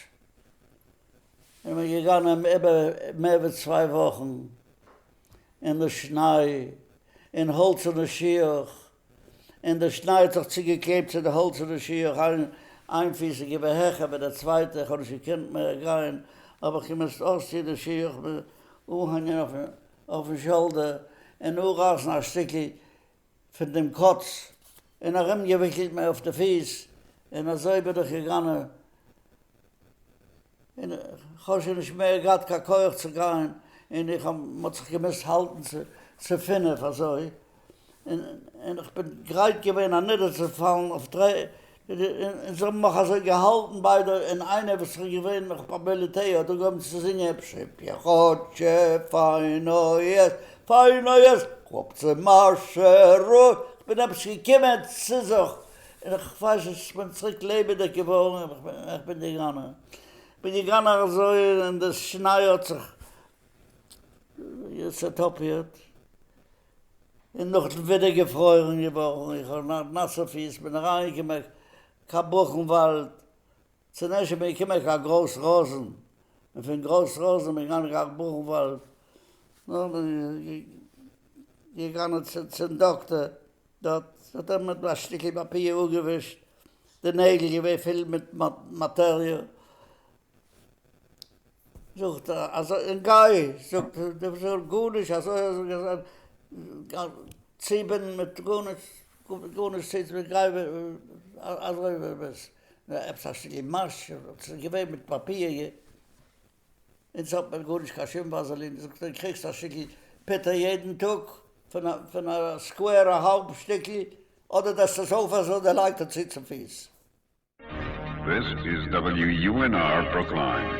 און מ'איז געגאנגען איבער מער ווי צוויי וואכן אין די שניי, אין האלצערנע שיך, און די שניי האט זיך צוגעקלעבט צו די האלצערנע שיך, איין פיס איז געווען העכער ווי די צווייטע, איך האב נישט געקענט מער גיין, האב איך געמוזט אויסטון די שיך, אנהענגען אויפן shoulder, און אפרייסן א שטיקל פון דעם קאץ, און ארומגעוויקלט מיר אויף די פיס, און אזוי בין איך געגאנגען, און כ'האב שוין נישט מער געהאט קיין כח צו גיין, און איך האב, מ'האט זיך געמוזט האלטן צו צו פינף אזוי, און און איך בין גרייט געווען אנידערצופאלן אויף דר'ערד, און זיי האבן מיך אזוי געהאלטן ביידע, און איינער וואס איז געווען נאך ביי מיליטער האט אנגעהויבן צו זינגען פשיפיעכאטשע פיינא יעסט, פיינא יעסט, כלאפצע מארשערוי, כ'בין עפעס געקומען צו זיך, און איך ווייס נישט, איך בין צוריק לעבעדיג געווארן, איך בין געגאנען, כ'בין געגאנען אזוי און די שניי האט זיך צעטאפיעט, און נאכדעם ווידער געפרוירן געווארן, איך האב נאסע פיס, בין אריינגעקומען קיין בוכנוואלד, צונערשט בין איך געקומען קיין גרויס ראזן, און פון גרויס ראזן בין איך געגאנגען קיין בוכנוואלד, נאכדעם געגאנגען צום דאקטער, דארט האט ער מיט א שטיקל פאפיר אפגעווישט די נעגל, געווען פול מיט מאטעריע, זאגט ער אזוי און גיי, זאגט ער דו זאל גארנישט אזוי אזוי אזוי צובינדן מיט גארנישט, גארנישט צוצובינדן, גיי אזוי ווי ביסט, עפעס א שטיקל מש, ס'איז געווען מיט פאפיר. אונז האט מען גארנישט קיין שום וואזעלין, זאגט ער קריגסט א שטיקל פוטער יעדן טאג פון א פון א square א האלב שטיקל, אדער דו עסט עס אויף אזוי אדער לייגט ער צו צום פיס. This is WUNR Brookline.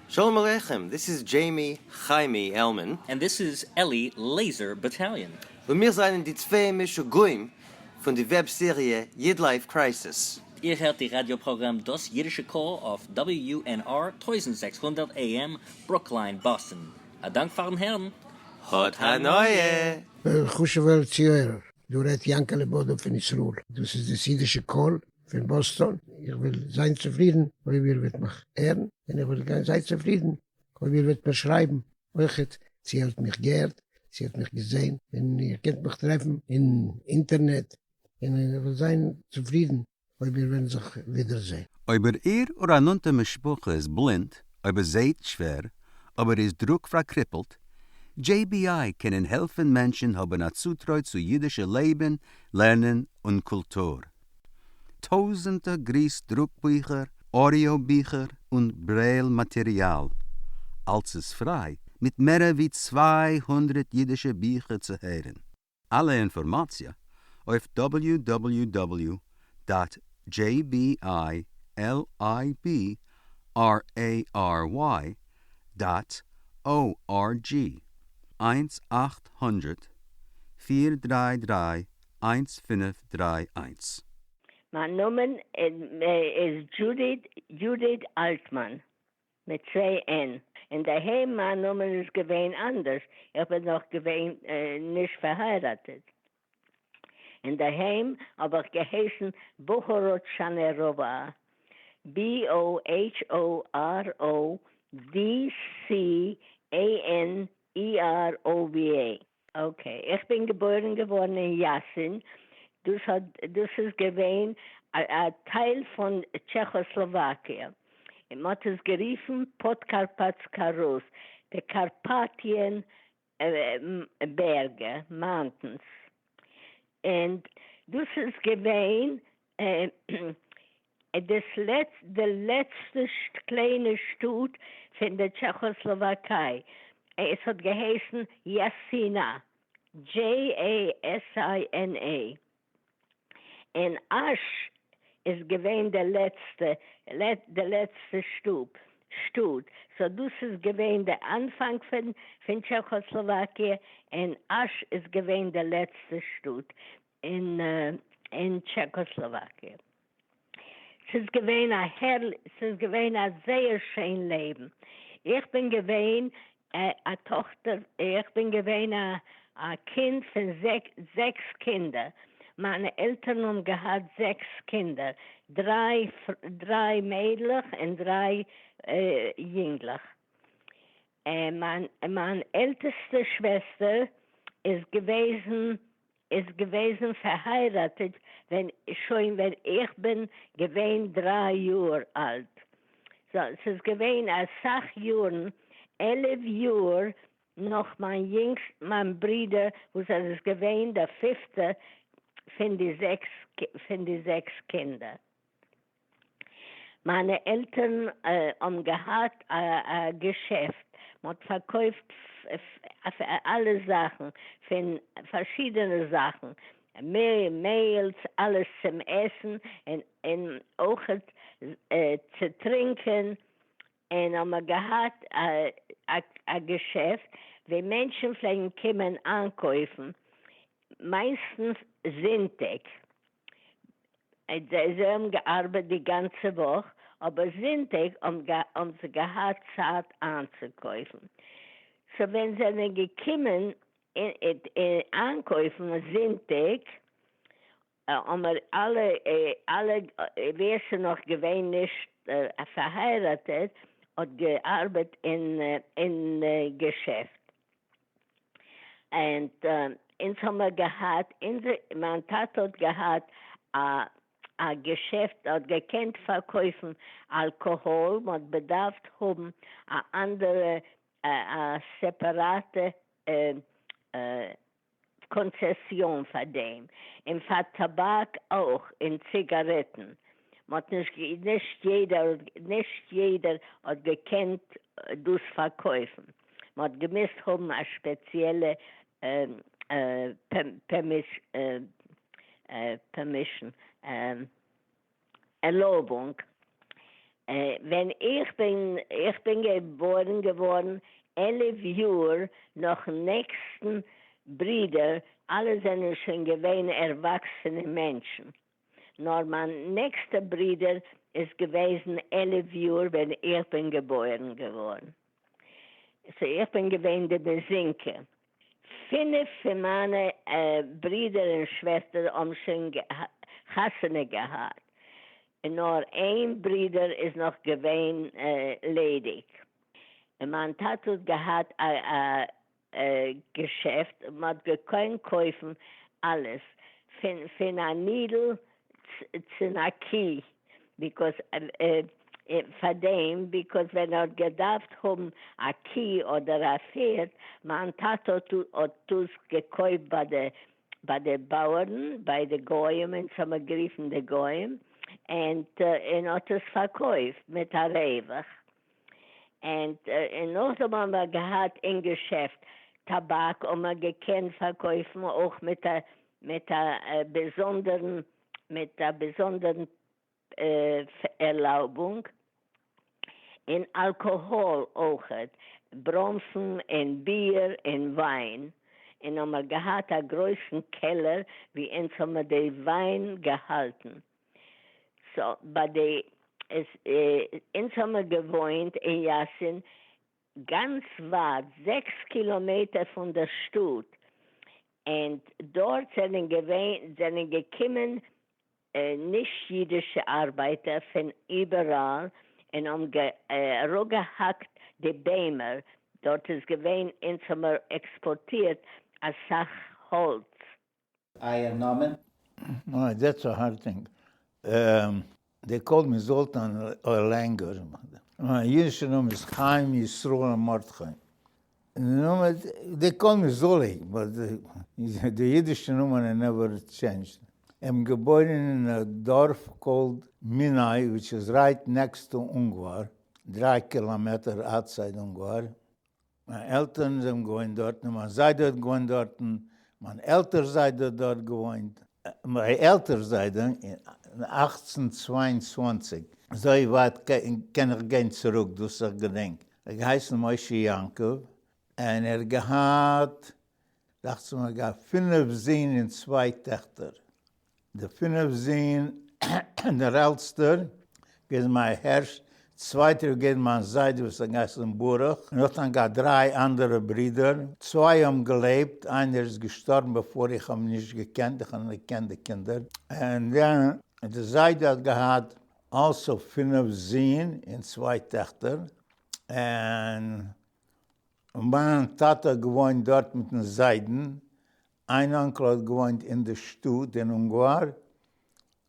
Shalom Aleichem, this is Jamie Chaimie Elman. And this is Eli Laser Battalion. און מיר זענען די צוויי משוגעים פון די web סעריע YidLife Crisis. איר הערט די ראדיא פראגראם דאס אידישע קול אויף WUNR 1600 AM, ברוקליין, באסטאן. א דאנק פארן הערן. האט הנאה! חשוב'ער צוהערער, דא רעדט יענקעלע באדא פון ישראל, דאס איז דאס אידישע קול פון באסטאן, איך וועל זיין צופרידן אויב איר וועט מיך הערן, און איך וועל זיין צופרידן אויב איר וועט מיר שרייבן אויכעט צו איר האט מיך געהערט, צו איר האט מיך געזען, און איר קענט מיך טרעפן אין אינטערנעט, און איך וועל זיין צופרידן אויב מיר וועלן זיך ווידערזען. אויב איר אדער א נאנטע משפחה איז בלינד, אויב ער זעהט שווער, אבער איז דרוק פארקריפלט, JBI קענען העלפן מענטשן האבן א צוטרוי צו אידישע לעבן, לערנען און קולטור. טויזענטער גריס דרוק ביכער, audio ביכער און ברעיל מאטעריאל. אלץ איז פריי, מיט מערער ווי 200 אידישע ביכער צו הערן. אלע אינפארמאציע אויף www dot jbilibrary dot org, 1 800 433 1531. מיין נאמען איז דזשודיט, Judith Altman, מיט צוויי N. אינדערהיים מיין נאמען איז געווען אנדערש, איך בין נאך געווען נישט פארהייראטעט. אינדערהיים האב איך געהייסן Bohorodchanerova, B-O-H-O-R-O-D-C-A-N-E-R-O-V-A. Okay, איך בין געבוירן געווארן אין יאסין, דאס האט דאס איז געווען א טייל פון טשעכאסלאוואקיע, און מען האט עס גערופן Podkarpatská Rus, די Carpathian בערגער, mountains, און דאס איז געווען דאס די לעצטע קליינע שטאט פון די טשעכאסלאוואקיי, עס האט געהייסן יאסינא, J-A-S-I-N-A, און אש איז געווען די לעצטע די לעצטע שטאט, so דאס איז געווען די אנפאנג פון טשעכאסלאוואקיע, און אש איז געווען די לעצטע שטאט אין טשעכאסלאוואקיע. ס'איז געווען א הערליך, ס'איז געווען א זייער שיין לעבן. איך בין געווען א טאכטער, איך בין געווען א קינד פון זעקס קינדער. מײַנע עלטערן האָבן געהאַט זעקס קינדער, דרײַ, דרײַ מיידלעך און דרײַ ייִנגלעך. מײַן, מײַן עלטעסטע שוועסטער איז געוועזן, איז געוועזן פֿאַרהייראַטעט ווען, שוין ווען איך בין געווען דרײַ יאָר אַלט. So, ס'איז געווען אַ סך יאָרן, 11 יאָר נאָך מײַן ייִנגסט, מײַן ברודער, וואָס ער איז געווען דער פֿינפֿטער פֿון די זעקס, פֿון די זעקס קינדער. מײַנע עלטערן האָבן געהאַט אַ געשעפֿט, מ'האָט פֿאַרקויפֿט אַלע זאַכן, פֿון פֿאַרשידענע זאַכן, מעל, אַלעס צום עסן און, און אויכעט צו טרינקען, און האבן מיר געהאט א געשעפט ווי מענטשן פלעגן קומען איינקויפן, מייסטנס זונטאג, זיי האבן געארבעט די גאנצע וואך, אבער זונטאג האבן זיי געהאט צייט איינצוקויפן, so ווען זיי זענען געקומען איינקויפן זונטאג האבן אלע, אלע ווער ס'איז נאך געווען נישט פארהייראטעט האט געארבעט אין אין געשעפט, און אונז האמער געהאט, אונזער, מיין טאטע האט געהאט א א געשעפט, האט געקענט פארקויפן אלקאהאל, מ'האט באדארפט האבן א אנדערע א סעפעראטע קאנצעסיאן פאר דעם, און פאר טאבאק אויך, און ציגארעטן, מ'האט נישט, נישט יעדער, נישט יעדער האט געקענט דאס פארקויפן, מ'האט געמוזט האבן א ספעציעלע permission, ערלויבונג. ווען איך בין, איך בין געבוירן געווארן 11 יאר נאכן נעקסטן ברודער, אלע זענען שוין געווען ערוואקסענע מענטשן, נאר מיין נעקסטע ברודער איז געוועזן 11 יאר ווען איך בין געבוירן געווארן, so איך בין געווען די מיזינקע. פינף פון מיינע ברידער און שוועסטער האבן שוין חתונה געהאט, און נאר איין ברודער איז נאך געווען ליידיג. און מיין טאטע האט געהאט א געשעפט, מען האט געקענט קויפן אלעס, פון א needle צו א קי, because פאר דעם, because ווען ער האט געדארפט האבן א קי אדער א פערד, מיין טאטע האט דאס געקויפט ביי די ביי די בויערן, ביי די גוים, אונז האמיר גערופן די גוים, און האט עס פארקויפט מיט א רווח. און נאכדעם האבן מיר געהאט אין געשעפט טאבאק האבן מיר געקענט פארקויפן אויך מיט א מיט א באזונדערן מיט א באזונדערן ערלויבונג, און אלקאהאל אויכעט, בראנפן און ביר און וויין, און האבן מיר געהאט א גרויסן קעלער ווי אונז האבן מיר די וויין געהאלטן. so ביי די עס אונז האמער געוואוינט אין יאסין גאנץ ווייט זעקס קילאמעטער פון דער שטאט, און דארט זענען געווען זענען געקומען נישט אידישע ארבייטער פון איבעראל און האבן אראפגעהאקט די ביימער, דארט איז געווען אונז האמער עקספארטירט אסאך האלץ. אייער נאמען? Oh, that's a hard thing. They called me Zoltan or Langer. מיין אידישער נאמען איז חיים ישראל מרדכי. נאמען, they call me Zoli, but די אידישע נאמען I never changed. I'm געבוירן אין א דארף called Minai, which is right next to Ungvar, דריי קילאמעטער outside Ungvar. מיין עלטערן זענען געוואוינט דארטן, מיין זיידע האט געוואוינט דארטן, מיין עלטער זיידע האט דארט געוואוינט. מיין עלטער זיידע אין 1822, אזוי ווייט קען איך גיין צוריק דאס איך געדענק, ער האט געהייסן משה יעקב, און ער האט געהאט, דאכט זיך מיר געהאט פינף זין און צוויי טעכטער. די פינף זין, דער עלטסטער איז מאיר הערש. צווייטער איז געווען מיין זיידע וואס האט געהייסן ברוך, און האט דאן געהאט דריי אנדערע ברידער, צוויי האבן געלעבט, איינער איז געשטארבן בעפאר איך האב אים נישט געקענט, איך האב נאר געקענט די קינדער, און דען די זיידע האט געהאט also פינף זין און צוויי טעכטער, און מיין טאטע האט געוואוינט דארט מיטן זיידן, איין uncle האט געוואוינט אין די שטאט אין אונגוואר,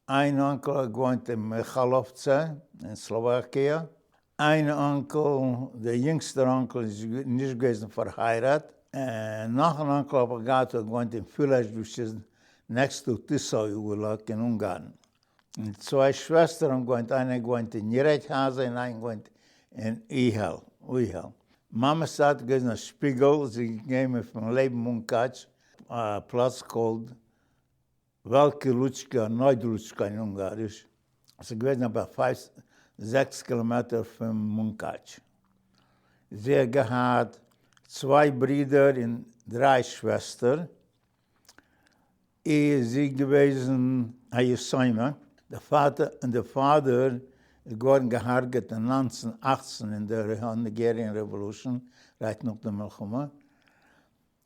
איין uncle האט געוואוינט אין מיכאלאווצע אין סלאוואקיע, איין uncle, דער יונגסטער uncle איז נישט געוועזן פארהייראט, און נאך אן uncle האב איך געהאט האט געוואוינט אין פילעשט וואס איז next to טיסא-אולאק אין אונגארן, און צוויי שוועסטער האבן געוואוינט, איינער האט געוואוינט אין נירעדהאזע און איינער געוואוינט אין איהעל, אוהעל. מאמע'ס זייט איז געוועזן א שפיגל, זי איז געקומען פון לעבן מונקאטש, א פלאץ called וועלקי לוצקא, נויד-לוצקא אין אונגאריש, עס איז געוועזן about five זעקס קילאמעטער פון מונקאטש. זי האט געהאט צוויי ברידער און דריי שוועסטער, איז זי געוועזן א יתומה, די פאטער און די father איז געווארן געהארגעט אין 1918 אין די Hungarian Revolution, right נאך די מלחמה,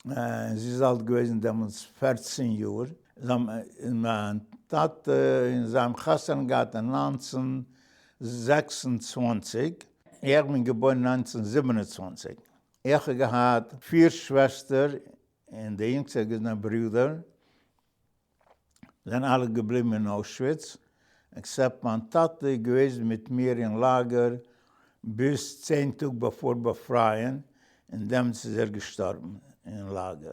און זי איז אלט געוועזן דעמאלטס 14 יאר, זיי האבן און מיין טאטע און זיי האבן חתונה געהאט אין 1926, איך בין געבוירן 1927, איך האב געהאט פיר שוועסטער און די יונגסטע איז געווען א ברודער, זענען אלע געבליבן אין אוישוויץ, except מיין טאטע איז געוועזן מיט מיר אין לאגער ביז 10 טאג בעפאר באפרייען, און דעמאלטס איז ער געשטארבן אין לאגער.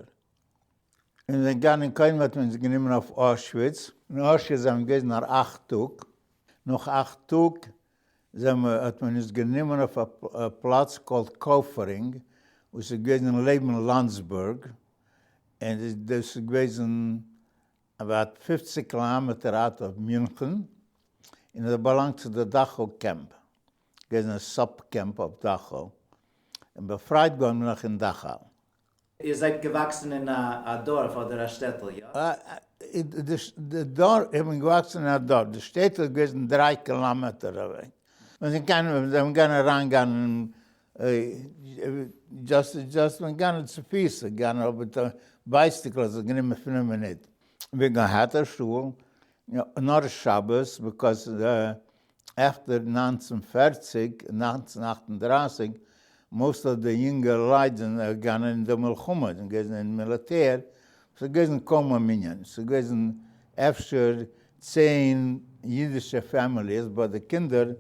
און זענען געגאנגען, קודם האט מען אונז גענומען אויף אוישוויץ, אין אוישוויץ זענען מיר געוועזן נאר אכט טאג, נאך אכט טאג זענען מיר, האט מען אונז גענומען אויף א פלאץ called קאופערינג, וואס איז געוועזן לעבן לאנדסבורג, און דאס איז געוועזן about 50 קילאמעטער out of מינכן, און עס באלאנגט צו די דאכאו קעמפ, געוועזן א sub camp אויף דאכאו, און באפרייט געווארן בין איך אין דאכאו. איר זייט געוואקסן אין א דארף אדער א שטעטל, יא? די דארף, איך בין געוואקסן אין א דארף, די שטעטל איז געוועזן דריי קילאמעטער אוועק, מיר זענען געגאנגען אריינגיין just just מען געגאנגען צו פיס, געגאנגען אויף מיט א bicycle האט זיך גענומען פינף מינוט, מיר געהאט א שול, נאר שבת, because after 1940, 1938, most of די יונגע לייט זענען געגאנגען אין די מלחמה, זענען געוועזן אין מיליטער, ס'איז געוועזן קוים א מנין, ס'איז געוועזן אפשר 10 אידישע families, ביי די קינדער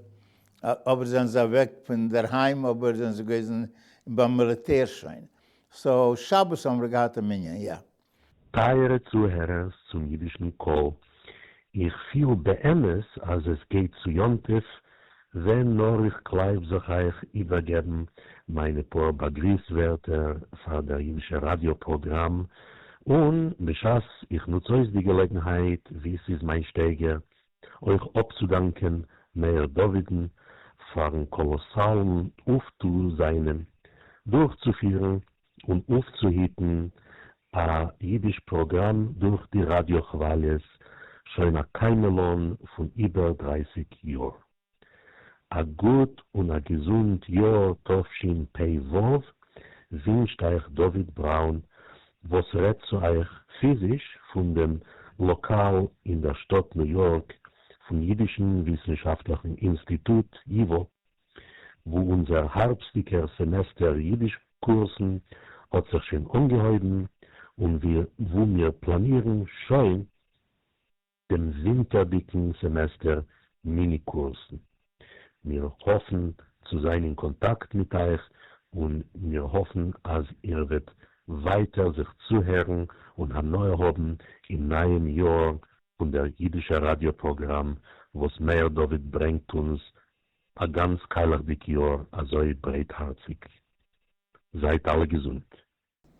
אבער זענען זיי אוועק פון דערהיים, אבער זענען זיי געוועזן ביים מיליטער שוין, so שבת האבן מיר געהאט א מנין, יא. טייערע צוהערערס צום אידישן קול, איך פיל באמת אז עס גייט צו יום טוב, ווען נאר איך קלייב זיך אייך איבערגעבן מיינע פאר באגריס ווערטער פאר דער אידישער ראדיא פראגראם, און בשעת איך נוץ אויס די געלעגנהייט ווי ס'איז מיין שטייגער, אויך אפצודאנקען מאיר דוד'ן פארן קאלאסאלן אויפטו זיינעם דורכצופירן און אויפצוהיטן א אידיש פראגראם דורך די ראדיא כוואליעס שוין א קיימא לן פון איבער 30 יאר. א גוט און א געזונט יאר תשפ"ו ווינטשט אייך דוד בראון וואס רעדט צו אייך פיזיש פון דעם לאקאל אין דער שטאט ניו יארק פון אידישן וויסנשאפטליכן אינסטיטוט ייווא, וואו אונזער הארבסטיגער סעמעסטער אידיש קורסן האט זיך שוין אנגעהויבן און וואו מיר פלאנירן שוין דעם ווינטערדיגן סעמעסטער מיני קורסן. מיר האפן צו זיין אין קאנטאקט מיט אייך און מיר האפן אז איר וועט ווייטער זיך צוהערן און הנאה האבן אין נייעם יאר פון דער אידישער ראדיא פראגראם וואס מאיר דוד ברענגט אונז א גאנץ קיילעכדיג יאר אזוי ברייטהארציג. זייט אלע געזונט.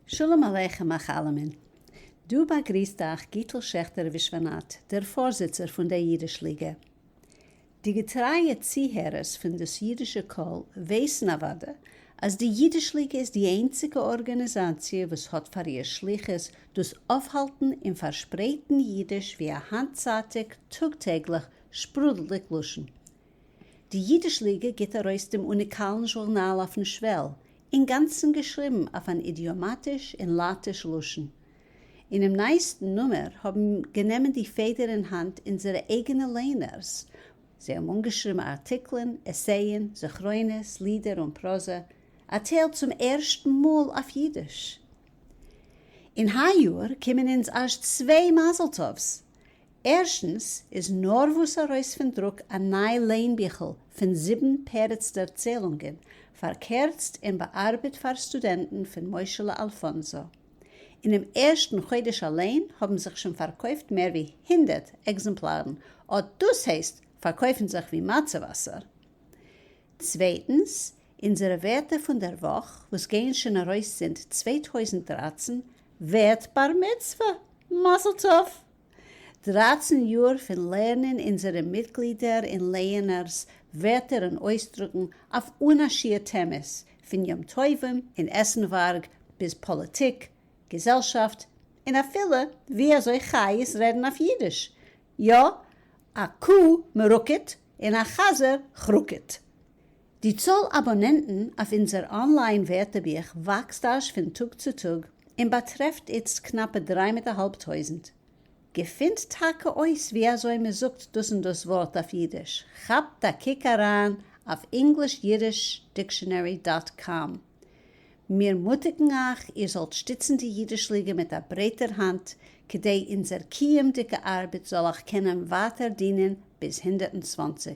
שלום עליכם אייך אלעמען. דא באגריסט אייך גיטל שעכטער ווישוואנאט, דער פארזיצער פון דער אידיש ליגע. די געטרייע צוהערערס פון דאס אידישע קול ווייסן אוודאי אז די אידיש ליגע איז די איינציגע ארגאניזאציע וואס האט פאר איר שליחות דאס אויפהאלטן און פארשפרייטן אידיש ווי א היינטצייטיג טאג-טעגליך שפרודלדיג לשון. די ייִדיש-ליגע גיט אַרויס דעם אוניקאַלן זשורנאַל אויפֿן שוועל, אין גאַנצן געשריבן אויף אַן אידיאָמאַטיש און לײַטיש לשון. אינעם נײַסטן נומער האָבן גענומען די פֿעדער אין האַנט אונדזערע אייגענע לייענערס. זיי האָבן אָנגעשריבן אַרטיקלען, עסייען, זכרונות, לידער און פּראָזע, אַ טייל צום ערשטן מאָל אויף ייִדיש. אין הײַיאָר קומען אונדז אַזש צוויי מזל-טובֿס, ערשטנס איז נארוואס ארויס פון דרוק א ניי לייענביכל פון זיבן פרץ דערציילונגען, פארקערצט און באארבעט פאר סטודענטן פון משה'לע אלפאנזא. אינעם ערשטן חודש אליין האבן זיך שוין פארקויפט מער ווי הונדערט עקזעמפלארן, אט דאס הייסט פארקויפן זיך ווי מצה וואסער. צווייטנס, אונזערע ווערטער פון דער וואך וואס גייען שוין ארויס זינט 2013 ווערט בר מצוה! מזל טוב! 13 יאר פון לערנען אונזערע מיטגלידער און לייענערס ווערטער און אויסדרוקן אויף אן א שיעור טעמעס, פון יום טובים און עסנווארג ביז פאליטיק, געזעלשאפט, און אפילו ווי אזוי חיות רעדן אויף אידיש. יא, א קו מרוקעט און א חזר כראקעט. די צאל אבאנענטן אויף אונזער אנליין ווערטערבוך וואקסט אזש פון טאג צו טאג און באטרעפט איצט קנאפע דריי מיט א האלב טויזנט. געפינט טאקע אויס ווי אזוי מען זאגט דאס און דאס ווארט אויף אידיש, כאפט א קוק אריין אויף EnglishYiddishDictionary dot com. מיר מוטיגן אייך איר זאלט שטיצן די אידיש-ליגע מיט א ברייטער האנט כדי אונזער קיומ'דיגע ארבעט זאל אייך קענען ווייטער דינען ביז 120.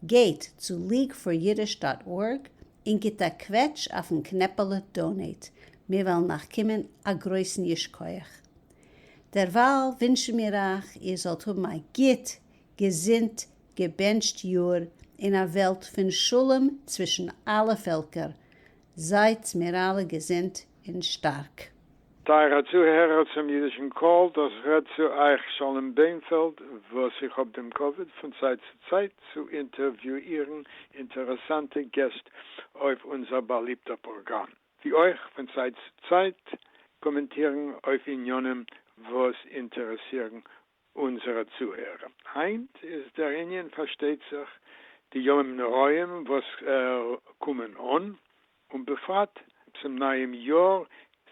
גייט צו leagueforyiddish dot org און גיט א קוועטש אויפן קנעפעלע donate, מיר וועלן אייך קומען א גרויסן ייש כח. דערווייל ווינטשן מיר אייך איר זאלט האבן א גוט, געזונט, געבענטשט יאר אין א וועלט פון שלום צווישן אלע פעלקער, זייטס מיר אלע געזונט און שטארק. טייערע צוהערער צום אידישן קול, דאס רעדט צו אייך שלום בענפעלד, וואס איך האב דעם כבוד פון צייט צו צייט צו אינטערוויואירן אינטערעסאנטע געסט אויף אונזער באליבטער פראגראם, ווי אויך פון צייט צו צייט קאמענטירן אויף עניינים וואס אינטערעסירן אונזערע צוהערער. היינט איז דער ענין פארשטייט זיך די ימים נוראים וואס קומען אן, און בפרט צום נייעם יאר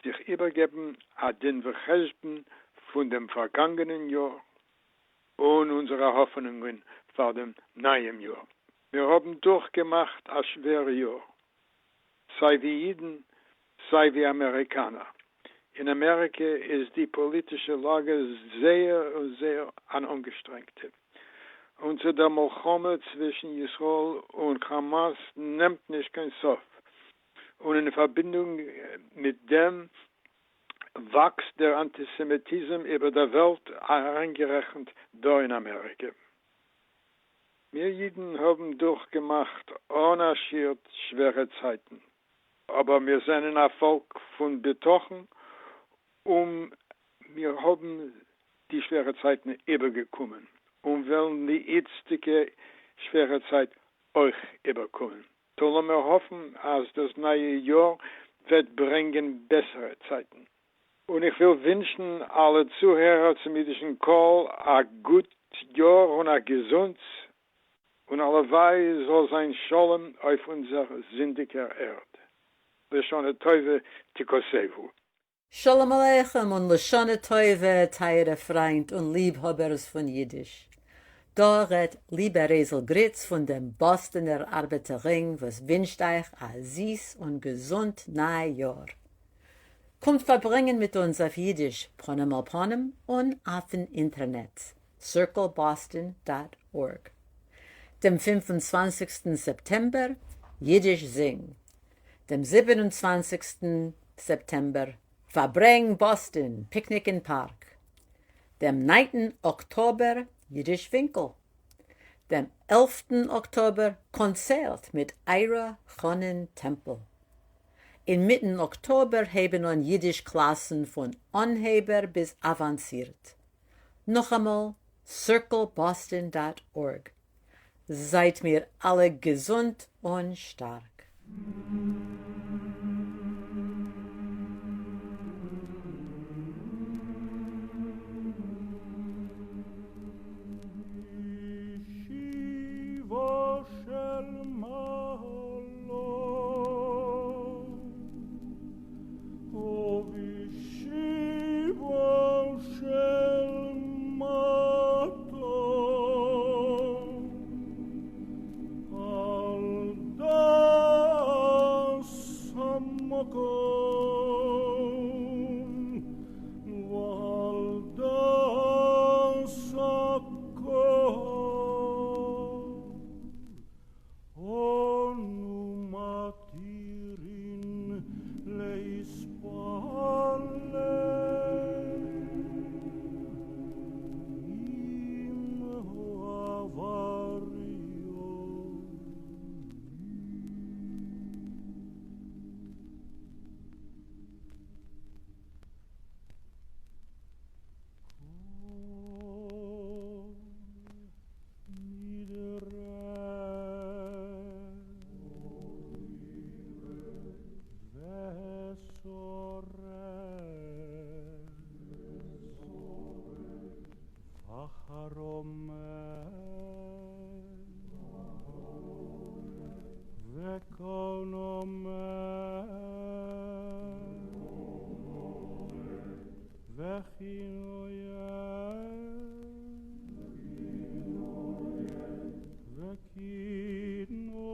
זיך איבערגעבן א דין וחשבון פון דעם פארגאנגענען יאר, און אונזערע האפענונגען פאר דעם נייעם יאר. מיר האבן דורכגעמאכט א שווערע יאר, סיי ווי אידן סיי ווי אמעריקאנער. אין אמעריקע איז די פאליטישע לאגע זייער און זייער אן אנגעשטרענגטע, און צו דער מלחמה צווישן ישראל און כאמאס נעמט נישט קיין סוף, און אין פארבינדונג מיט דעם וואקסט דער אנטיסעמיטיזם איבער דער וועלט, אריינגערעכנט דא אין אמעריקע. מיר אידן האבן דורכגעמאכט אן א שיעור שווערע צייטן, אבער מיר זענען א פאלק פון בטחון און מיר האבן די שווערע צייטן איבערגעקומען און וועלן די איצטיגע שווערע צייט אויך איבערקומען. טא לאמיר האפן אז דאס נייע יאר וועט ברענגען בעסערע צייטן. און איך וויל ווינטשן אלע צוהערער צום אידישן קול א גוט יאר און א געזונטס, און הלוואי זאל זיין שלום אויף אונזער זינדיגער ערד. לשנה טובה תכתבו. שלום עליכם און לשנה טובה טייערע פריינט און ליבהאבערס פון אידיש. דא רעדט ליבע רייזל גריץ פון דעם באסטענער ארבעטער רינג וואס ווינטשט אייך א זיס און געזונט ניי יאר. קומט פארברענגען מיט אונז אויף אידיש פנים אל פנים און אויפן אינטערנעט, circleboston dot org. דעם 25סטן סעפטעמבער, אידיש זינג. דעם 27סטן סעפטעמבער, פארברענג באסטאן, פיקניק אין פארק. דעם 9טן אקטאבער, אידיש ווינקל. דעם 11טן אקטאבער, קאנצערט מיט איירא חנן טעמפל. אין מיטן אקטאבער הייבן אן אידיש קלאסן פון אנהייבער ביז אוואנסירט. נאכאמאל, circleboston dot org. זייט מיר אלע געזונט און שטארק. ישיבה. הרומם וקונומם וכינוים וכינוסי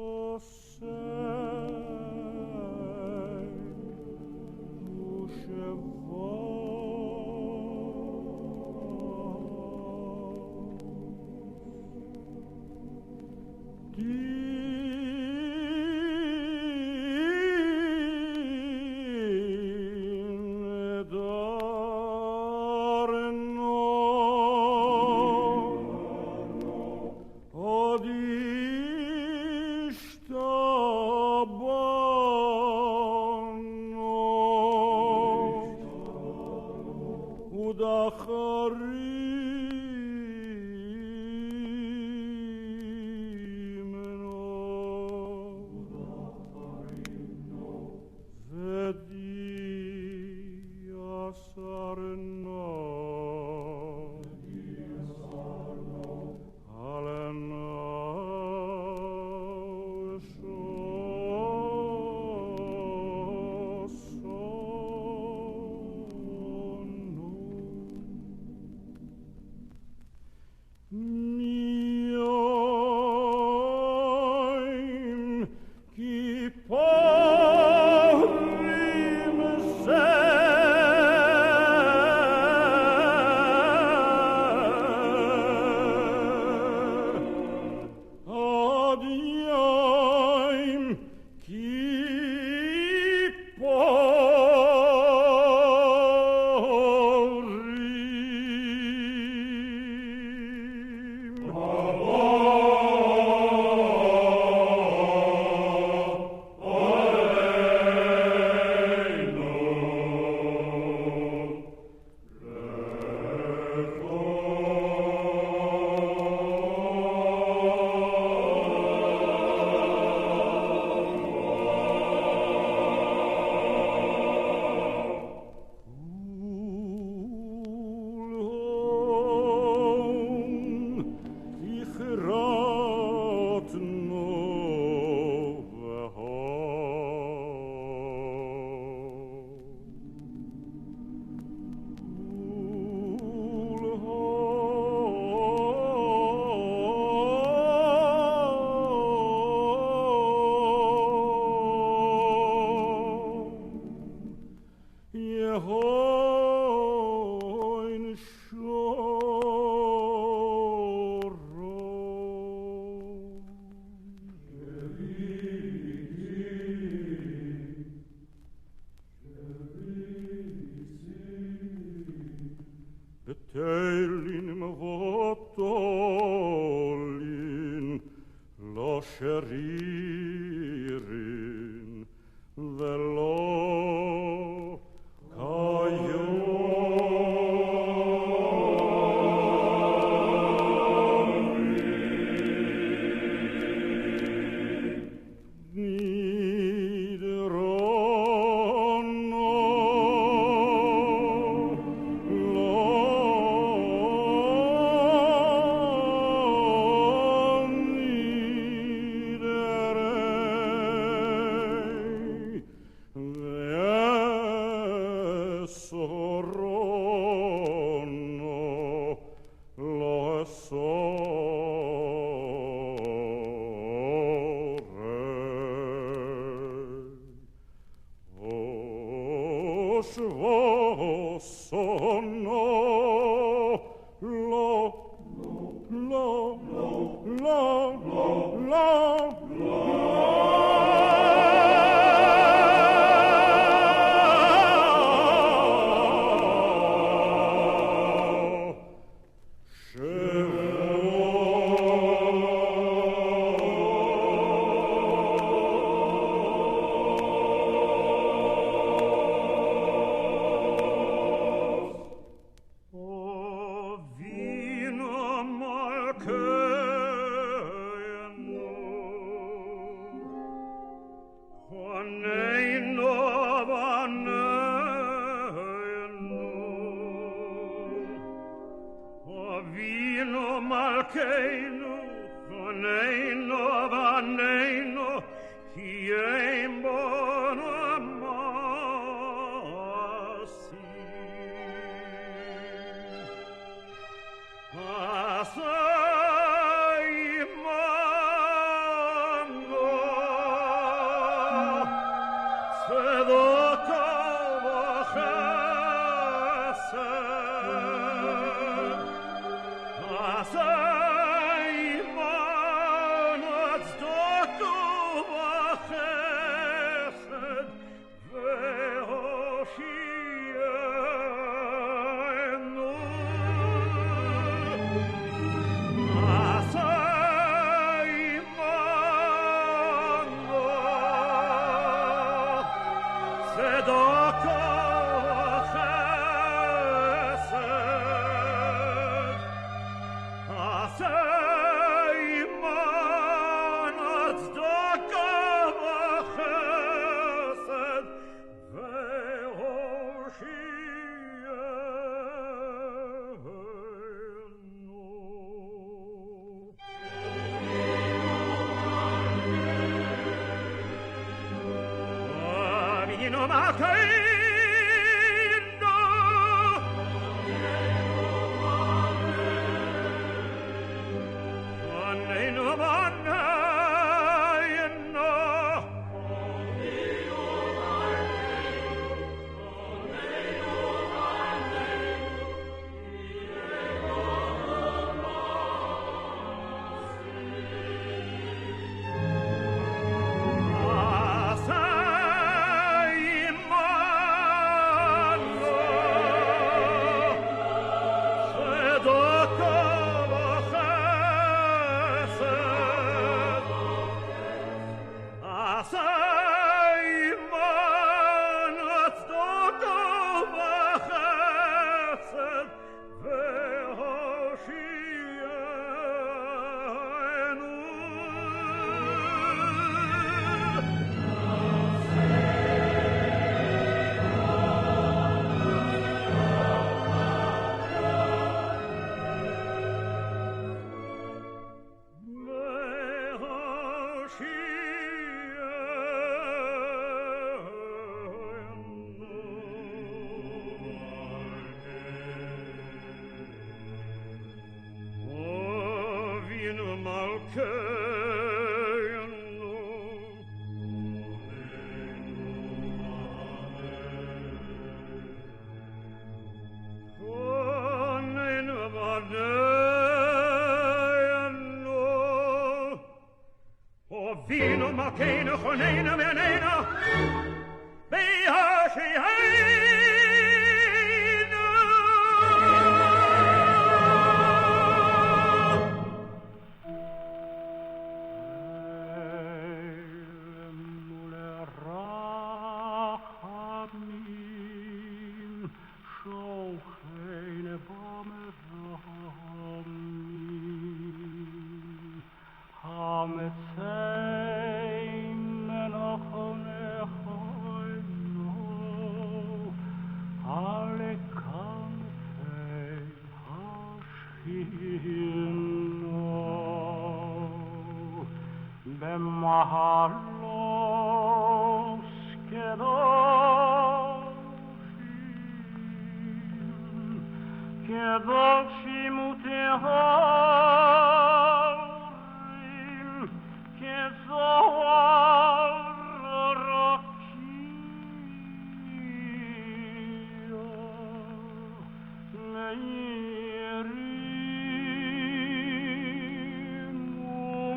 Malkeinu, Koneinu, Vaneinu, Ki ein bono amasi. Asai mano, tzedakah v'chesed. Asai mano, tzedakah v'chesed, v'hoshienu. Asai mano, tzedakah v'chesed. Asai mano, tzedakah v'chesed, v'hoshienu. Avinu Malkeinu, Koneinu Vaneinu, Asai mano, tzedakah v'chesed. Asai mano, tzedakah v'chesed, v'hoshienu. Avinu Malkeinu, Koneinu Vaneinu, Avinu Malkeinu, Koneinu Vaneinu, V'hoshienu. B'mahalos kedoshim, kedoshim utehorim, kezohar rakia, meirim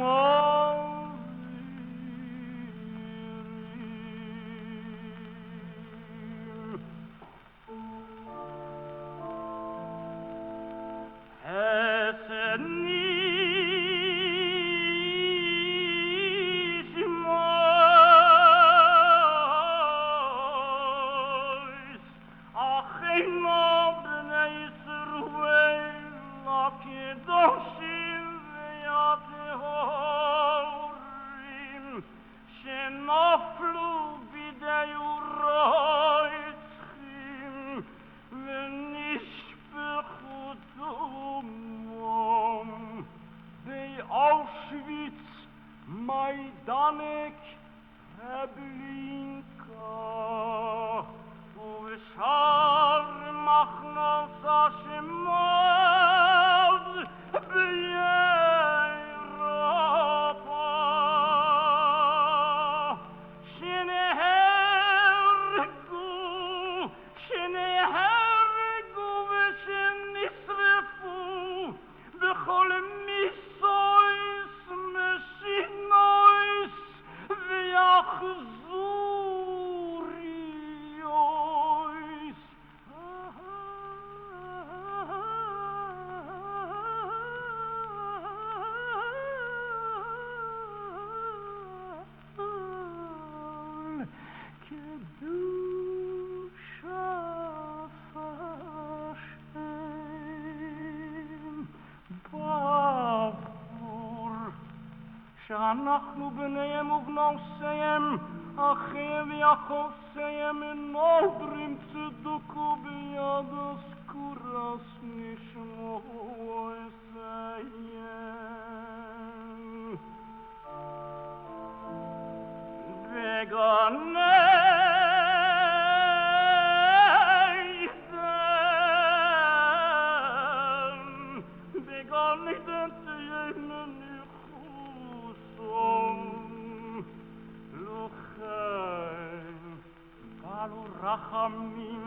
u'avirim. Es nishmos, acheinu bnei Yisroel. מיידאנעק, טרעבלינקא, ובשאר מחנות השמד באירופה שנהרגו, שנהרגו ושנשרפו בכל מיתות משונות ואכזריות. קדושת השם בעבור שאנחנו בניהם ובנותיהם אחיהם ואחותיהם נודרים צדקה ביד הזכרת נשמותיהם. בגן עדן, בגן עדן תהיה מנוחתם. לכן בעל רחמים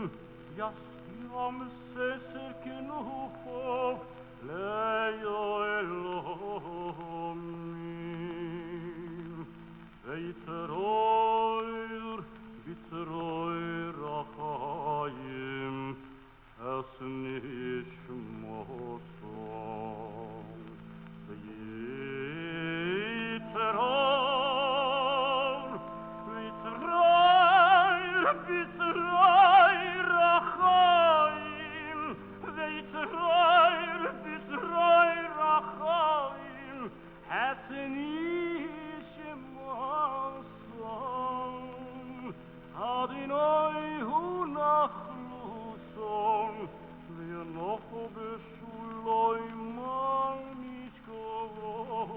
יסתירם סתר כנפיו לעולמים. ויצרור בצרור החיים את נשמתם. ויצרור בצרור בצרור החיים ויצרור בצרור החיים את נשמתם. אדוני הוא נחלתם וינוחו בשלום על משכבם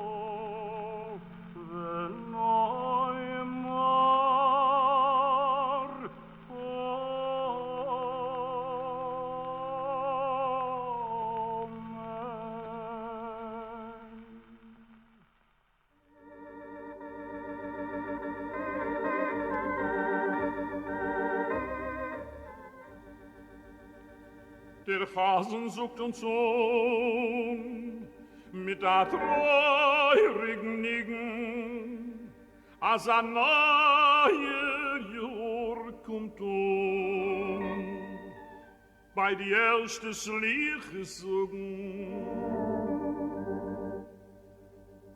ונאמר אמן. דער חזן זאגט אונז אן מיט א טרויעריגן ניגון אז א נייער יאר קומט אן ביי די ערשטע סליחות זאגן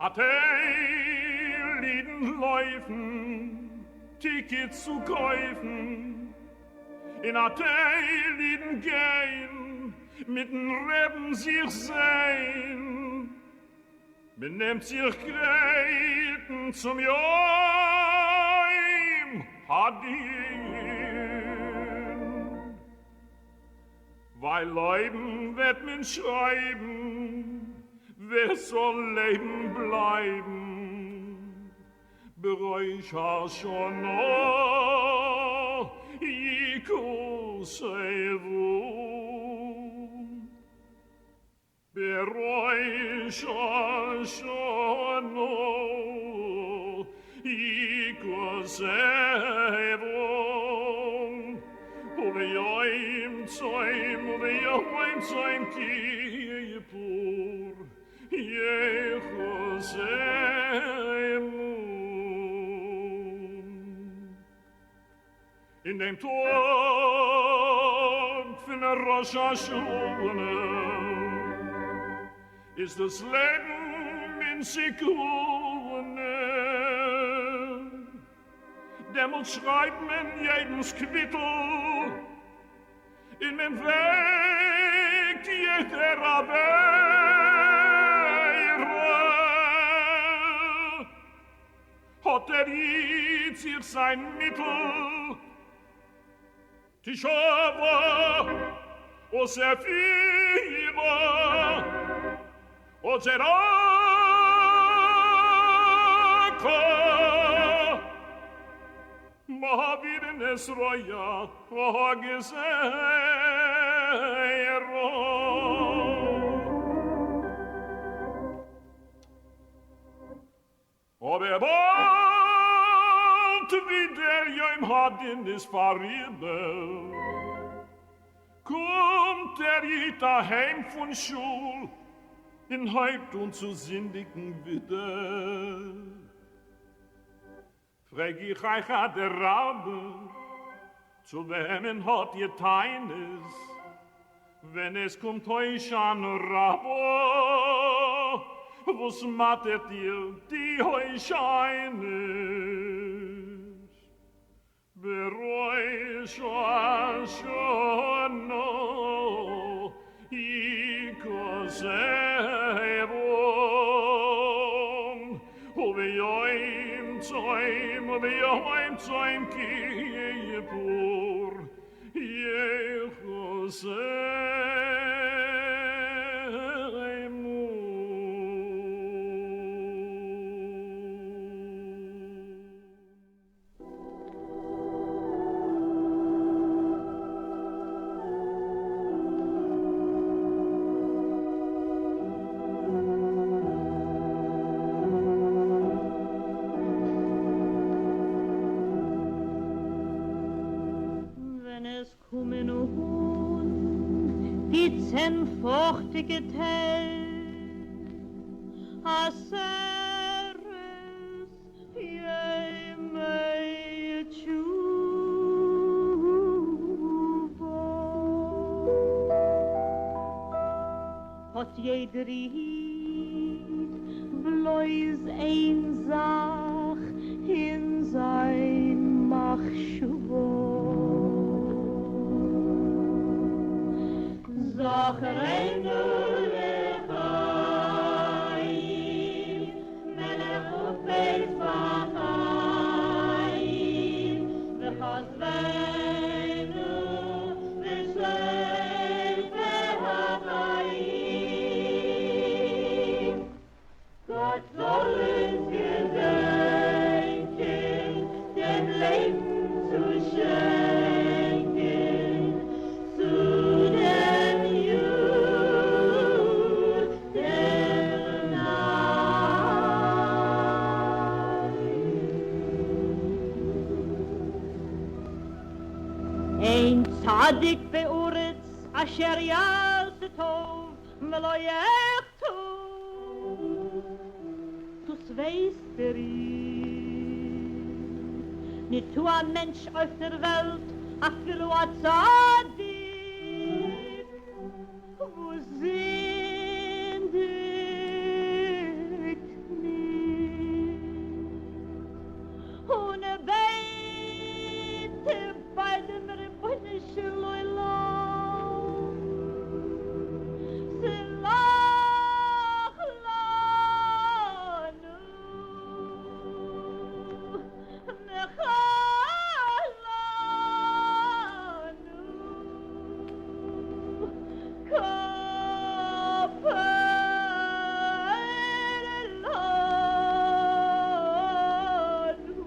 א טייל אידן לויפן טיקעטס צו קויפן און א טייל אידן גייען מיטן רבי'ן זיך זען, מען נעמט זיך גרייטן צום יום הדין, ווייל לויבן וועט מען שרייבן, ווער ס'זאל לעבן בלייבן בראש השנה יכתבו. בראש השנה יכתבו וביום צום וביום צום כיפור יחסמו. אין דעם טאג פון ראש השנה איז דאס לעבן אין סכנה. דעמאלט שרייבט מען יעדנס קוויטל און מען וועגט יעדער עבירה. האט דער איד זיך זיין מיטל תשובה ותפילה וצדקה. מעבירין את רוע הגזירה. אבער באלד ווי דער יום הדין איז פאריבער, קומט דער איד אהיים פון שול און הויבט אן צו זינדיגן ווידער. פרעג איך אייך אדרבה, צו וועמען האט איר טענות, ווען עס קומט הושענא רבה, וואס מאטערט איר די הושענות? בראש השנה יכתבון, וביום צום וביום צום כיפור יחתמו. ווען עס קומען אן די צען פארכטיגע טעג, עשרת ימי תשובה, האט יעדער איד בלויז איין זאך אין זיין מחשבה, זכרנו לחיים, מלך חפץ בחיים, וכתבנו בספר החיים. גאט זאל אונז געדענקען, דעם לעבן צו שענקען, צו דעם יאר דער ניי. אין צדיק בארץ אשר יעשה טוב ולא יחטא, דאס ווייסט דער איד. ניטא א מענטש אויף דער וועלט אפילו א צדיק וואס זינדיגט ניט, און ער בעט ביי דעם רבונו של עולם, סלח לנו, מחל לנו, כפר לנו.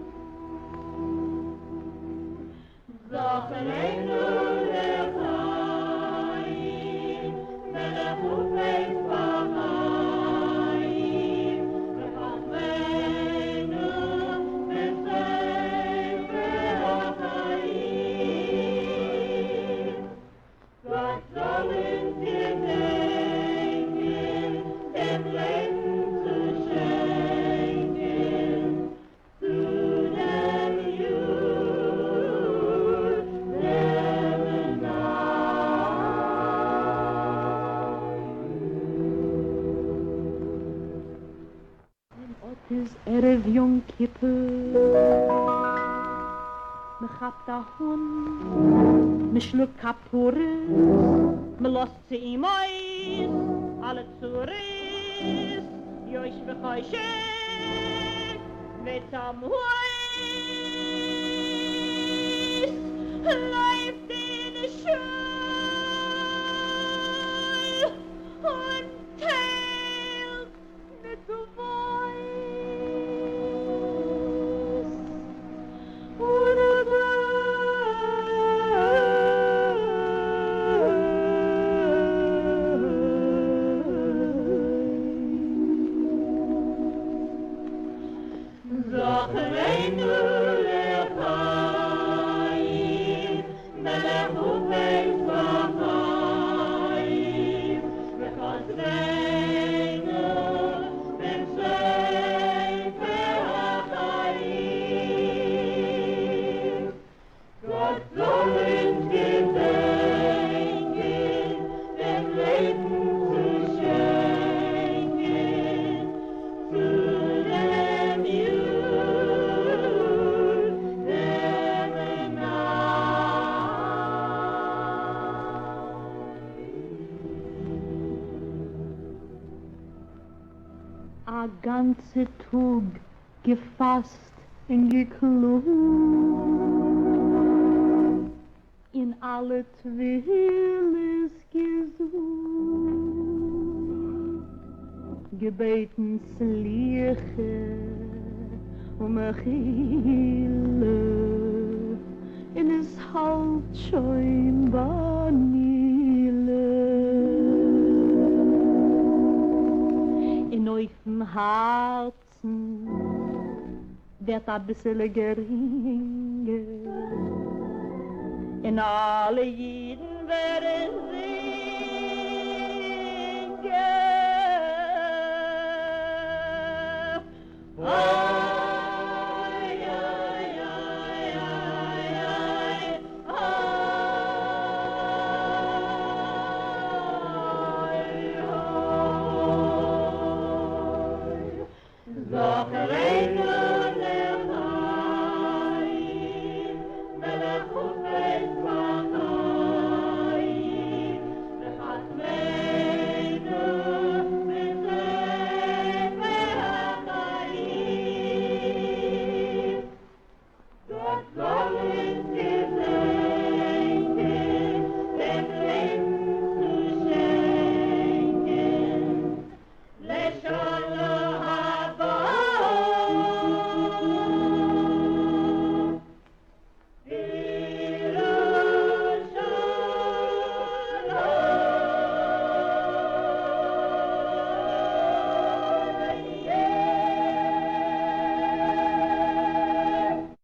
זכרנו לחיים, מלך חפץ בחיים, וכתבנו בספר החיים. גאט זאל אונז געדענקען, דעם לעבן צו שענקען, צו דעם יאר דער ניי. און אט איז ערב יום כיפור, מ'כאפט א האן, מ'שלאגט כפרות, מ'לאזט צו אים אויס אלע צרות, יושבי חושך וצמאות, לויפט אין שול און טיילט נדבות. און א גאנצע טאג געפאסט און געקלאגט, אין אלע תפילות געזאגט, געבעטן סליחה ומחילה, און עס האלט שוין ביי נעילה. און אויפן הארצן ווערט אביסעלע גרינגער, און אלע אידן ווערן זיכער.